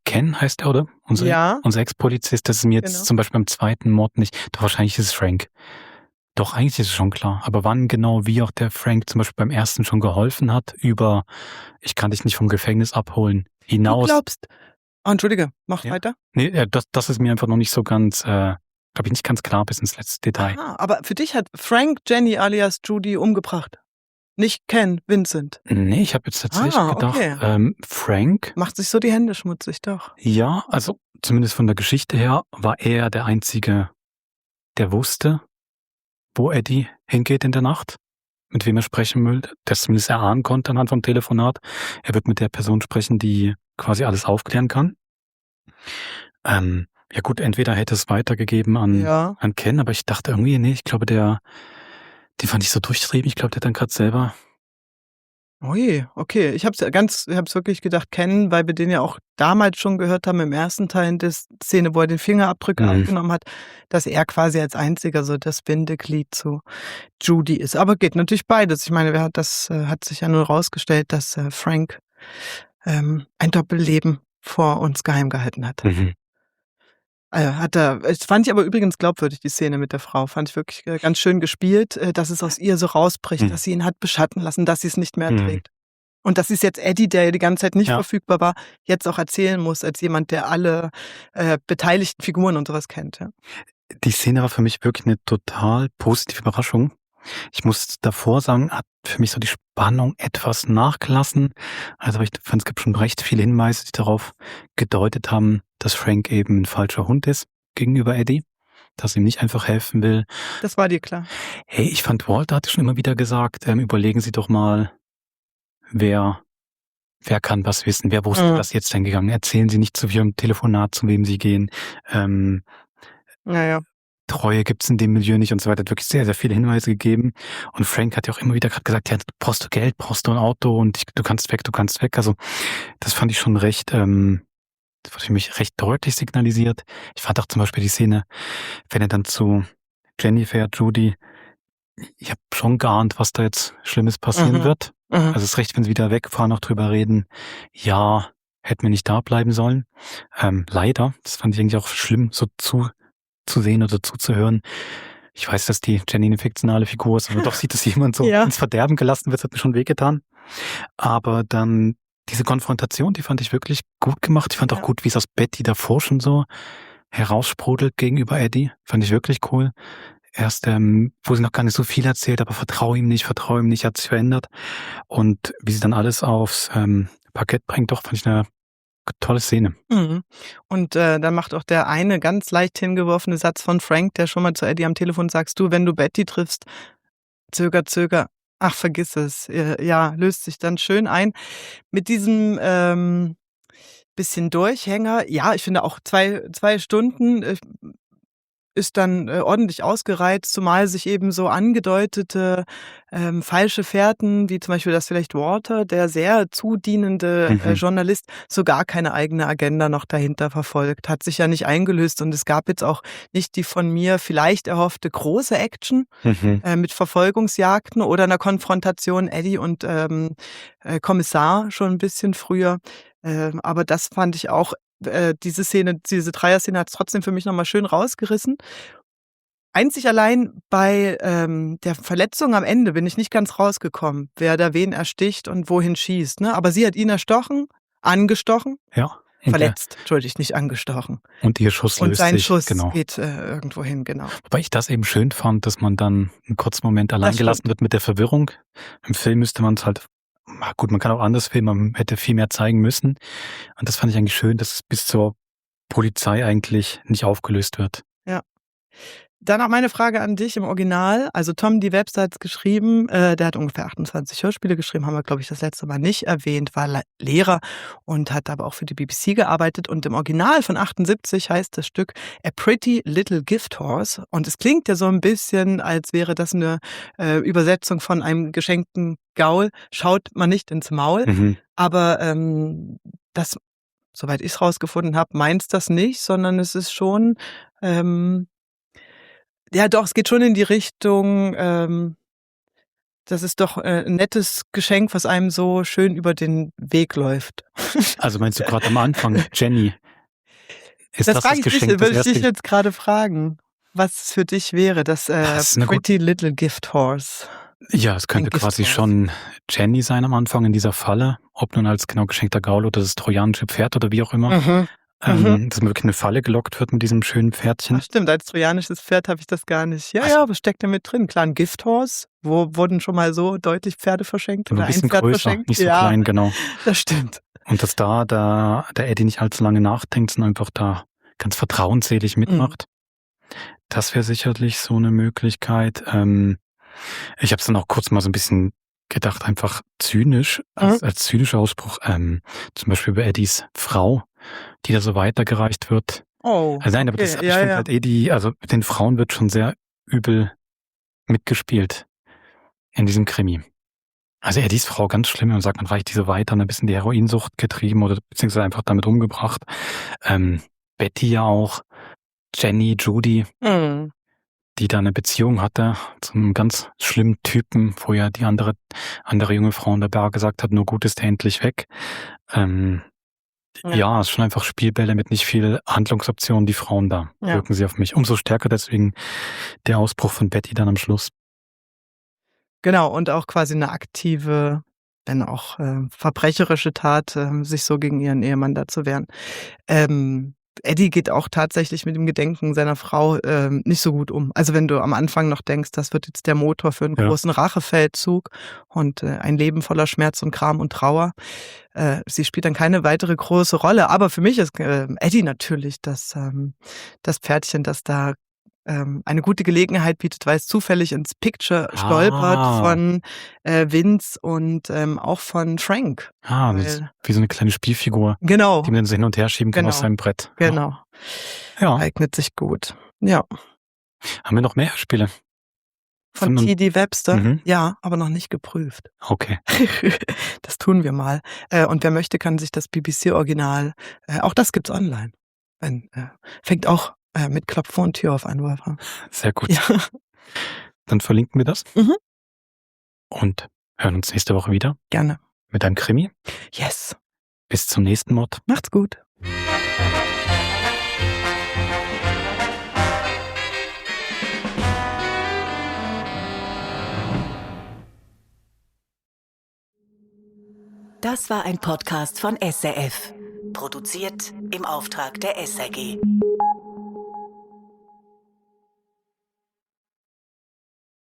Ken heißt er, oder? Unser Ex-Polizist, das ist mir jetzt zum Beispiel beim zweiten Mord nicht. Doch wahrscheinlich ist es Frank. Doch, eigentlich ist es schon klar. Aber wann genau, wie auch der Frank zum Beispiel beim ersten schon geholfen hat, über ich kann dich nicht vom Gefängnis abholen, hinaus. Du glaubst... Oh, Entschuldige, mach weiter. Nee, das ist mir einfach noch nicht so ganz, glaube ich, nicht ganz klar bis ins letzte Detail. Ah, aber für dich hat Frank Jenny alias Judy umgebracht. Nicht Ken, Vincent. Nee, ich habe jetzt tatsächlich gedacht, Frank... Macht sich so die Hände schmutzig, doch. Ja, also zumindest von der Geschichte her war er der Einzige, der wusste, wo Eddie hingeht in der Nacht, mit wem er sprechen will, der zumindest erahnen konnte anhand vom Telefonat. Er wird mit der Person sprechen, die quasi alles aufklären kann. Ja gut, entweder hätte es weitergegeben an Ken, aber ich dachte irgendwie, nee, ich glaube, den fand ich so durchtrieben. Ich glaube, der hat dann gerade selber... Ui, okay. Ich hab's wirklich gedacht, Ken, weil wir den ja auch damals schon gehört haben im ersten Teil in der Szene, wo er den Fingerabdrücke abgenommen hat, dass er quasi als einziger so das Bindeglied zu Judy ist. Aber geht natürlich beides. Ich meine, das hat sich ja nur rausgestellt, dass Frank ein Doppelleben vor uns geheim gehalten hat. Das fand ich aber übrigens glaubwürdig, die Szene mit der Frau. Fand ich wirklich ganz schön gespielt, dass es aus ihr so rausbricht, dass sie ihn hat beschatten lassen, dass sie es nicht mehr trägt. Und dass es jetzt Eddie, der ja die ganze Zeit nicht verfügbar war, jetzt auch erzählen muss, als jemand, der alle beteiligten Figuren und sowas kennt. Ja. Die Szene war für mich wirklich eine total positive Überraschung. Ich muss davor sagen, hat für mich so die Spannung etwas nachgelassen. Also ich fand, es gibt schon recht viele Hinweise, die darauf gedeutet haben, dass Frank eben ein falscher Hund ist gegenüber Eddie, dass er ihm nicht einfach helfen will. Das war dir klar. Hey, ich fand, Walter hatte schon immer wieder gesagt, überlegen Sie doch mal, wer kann was wissen, wer wusste, was jetzt denn gegangen ist. Erzählen Sie nicht zu viel im Telefonat, zu wem Sie gehen. Treue gibt's in dem Milieu nicht und so weiter. Hat wirklich sehr, sehr viele Hinweise gegeben. Und Frank hat ja auch immer wieder gerade gesagt, ja, brauchst du Geld, brauchst du ein Auto und du kannst weg. Also das fand ich schon recht, das wurde für mich recht deutlich signalisiert. Ich fand auch zum Beispiel die Szene, wenn er dann zu Jenny fährt, Judy, ich habe schon geahnt, was da jetzt Schlimmes passieren wird. Also es ist recht, wenn sie wieder wegfahren, noch drüber reden. Ja, hätten wir nicht da bleiben sollen. Leider, das fand ich eigentlich auch schlimm, so zu sehen oder zuzuhören. Ich weiß, dass die Jenny eine fiktionale Figur ist, aber doch sieht, dass jemand so ins Verderben gelassen wird, hat mir schon wehgetan. Aber dann diese Konfrontation, die fand ich wirklich gut gemacht. Ich fand auch gut, wie es aus Betty davor schon so heraussprudelt gegenüber Eddie. Fand ich wirklich cool. erst, wo sie noch gar nicht so viel erzählt, aber vertraue ihm nicht, hat sich verändert. Und wie sie dann alles aufs Parkett bringt, doch, fand ich eine tolle Szene. Mhm. Und dann macht auch der eine ganz leicht hingeworfene Satz von Frank, der schon mal zu Eddie am Telefon sagst, du, wenn du Betty triffst, zöger, ach, vergiss es. Ja, löst sich dann schön ein. Mit diesem bisschen Durchhänger, ja, ich finde auch 2 Stunden ist dann ordentlich ausgereizt, zumal sich eben so angedeutete falsche Fährten, wie zum Beispiel das vielleicht Walter, der sehr zudienende Journalist, so gar keine eigene Agenda noch dahinter verfolgt, hat sich ja nicht eingelöst und es gab jetzt auch nicht die von mir vielleicht erhoffte große Action mit Verfolgungsjagden oder einer Konfrontation Eddie und Kommissar schon ein bisschen früher. Aber das fand ich auch, diese Dreier-Szene hat es trotzdem für mich nochmal schön rausgerissen. Einzig allein bei der Verletzung am Ende bin ich nicht ganz rausgekommen, wer da wen ersticht und wohin schießt. Ne? Aber sie hat ihn erstochen, angestochen, ja, verletzt, entschuldigt, nicht angestochen. Und ihr Schuss löst sich. Und sein Schuss genau. geht irgendwo hin, genau. Wobei ich das eben schön fand, dass man dann einen kurzen Moment allein gelassen wird mit der Verwirrung. Im Film müsste man es halt, gut, man kann auch anders filmen, man hätte viel mehr zeigen müssen. Und das fand ich eigentlich schön, dass es bis zur Polizei eigentlich nicht aufgelöst wird. Ja. Dann auch meine Frage an dich im Original. Also Tom D. Webster hat es geschrieben, der hat ungefähr 28 Hörspiele geschrieben, haben wir, glaube ich, das letzte Mal nicht erwähnt, war Lehrer und hat aber auch für die BBC gearbeitet. Und im Original von 78 heißt das Stück A Pretty Little Gift Horse. Und es klingt ja so ein bisschen, als wäre das eine Übersetzung von einem geschenkten Gaul. Schaut man nicht ins Maul. Aber das, soweit ich es rausgefunden habe, meint das nicht, sondern es ist schon... ja, doch, es geht schon in die Richtung, das ist doch ein nettes Geschenk, was einem so schön über den Weg läuft. Also meinst du gerade am Anfang, Jenny? Ist das frage Geschenk? Das würde ich dich jetzt gerade fragen, was es für dich wäre, das Pretty Little Gift Horse. Ja, es könnte quasi schon Jenny sein am Anfang in dieser Falle, ob nun als genau geschenkter Gaul oder das trojanische Pferd oder wie auch immer. Dass man wirklich eine Falle gelockt wird mit diesem schönen Pferdchen. Ach stimmt, als trojanisches Pferd habe ich das gar nicht. Ja, was steckt da mit drin? Klar, ein Gifthorse. Wo wurden schon mal so deutlich Pferde verschenkt? Oder ein bisschen Pferd größer, verschenkt? nicht so klein, genau. Das stimmt. Und dass da der Eddie nicht allzu lange nachdenkt, sondern einfach da ganz vertrauensselig mitmacht. Das wäre sicherlich so eine Möglichkeit. Ich habe es dann auch kurz mal so ein bisschen gedacht, einfach zynisch, als zynischer Ausspruch, zum Beispiel über Eddies Frau, die da so weitergereicht wird. Oh, also nein, aber okay. ich finde halt also mit den Frauen wird schon sehr übel mitgespielt in diesem Krimi. Also Eddies Frau ganz schlimm, man sagt, man reicht diese weiter, ein bisschen die Heroinsucht getrieben oder beziehungsweise einfach damit umgebracht. Betty ja auch, Jenny, Judy, die da eine Beziehung hatte zu einem ganz schlimmen Typen, wo ja die andere junge Frau in der Bar gesagt hat, nur gut ist er endlich weg. Ja, es ist schon einfach Spielbälle mit nicht viel Handlungsoptionen, die Frauen da wirken sie auf mich. Umso stärker deswegen der Ausbruch von Betty dann am Schluss. Genau, und auch quasi eine aktive, wenn auch verbrecherische Tat, sich so gegen ihren Ehemann da zu wehren. Eddie geht auch tatsächlich mit dem Gedenken seiner Frau nicht so gut um. Also wenn du am Anfang noch denkst, das wird jetzt der Motor für einen großen Rachefeldzug und ein Leben voller Schmerz und Gram und Trauer. Sie spielt dann keine weitere große Rolle. Aber für mich ist Eddie natürlich das Pferdchen, das da eine gute Gelegenheit bietet, weil es zufällig ins Picture stolpert von Vince und auch von Frank. Wie so eine kleine Spielfigur, genau, die man dann so hin und her schieben kann auf seinem Brett. Genau. Ja. Eignet sich gut. Ja. Haben wir noch mehr Spiele? Von T.D. Webster? Ja, aber noch nicht geprüft. Okay. Das tun wir mal. Und wer möchte, kann sich das BBC-Original, auch das gibt's online. Fängt auch mit Klopfen und Tür auf an, Wolfram. Sehr gut. Ja. Dann verlinken wir das. Und hören uns nächste Woche wieder. Gerne. Mit einem Krimi. Yes. Bis zum nächsten Mord. Macht's gut. Das war ein Podcast von SRF. Produziert im Auftrag der SRG.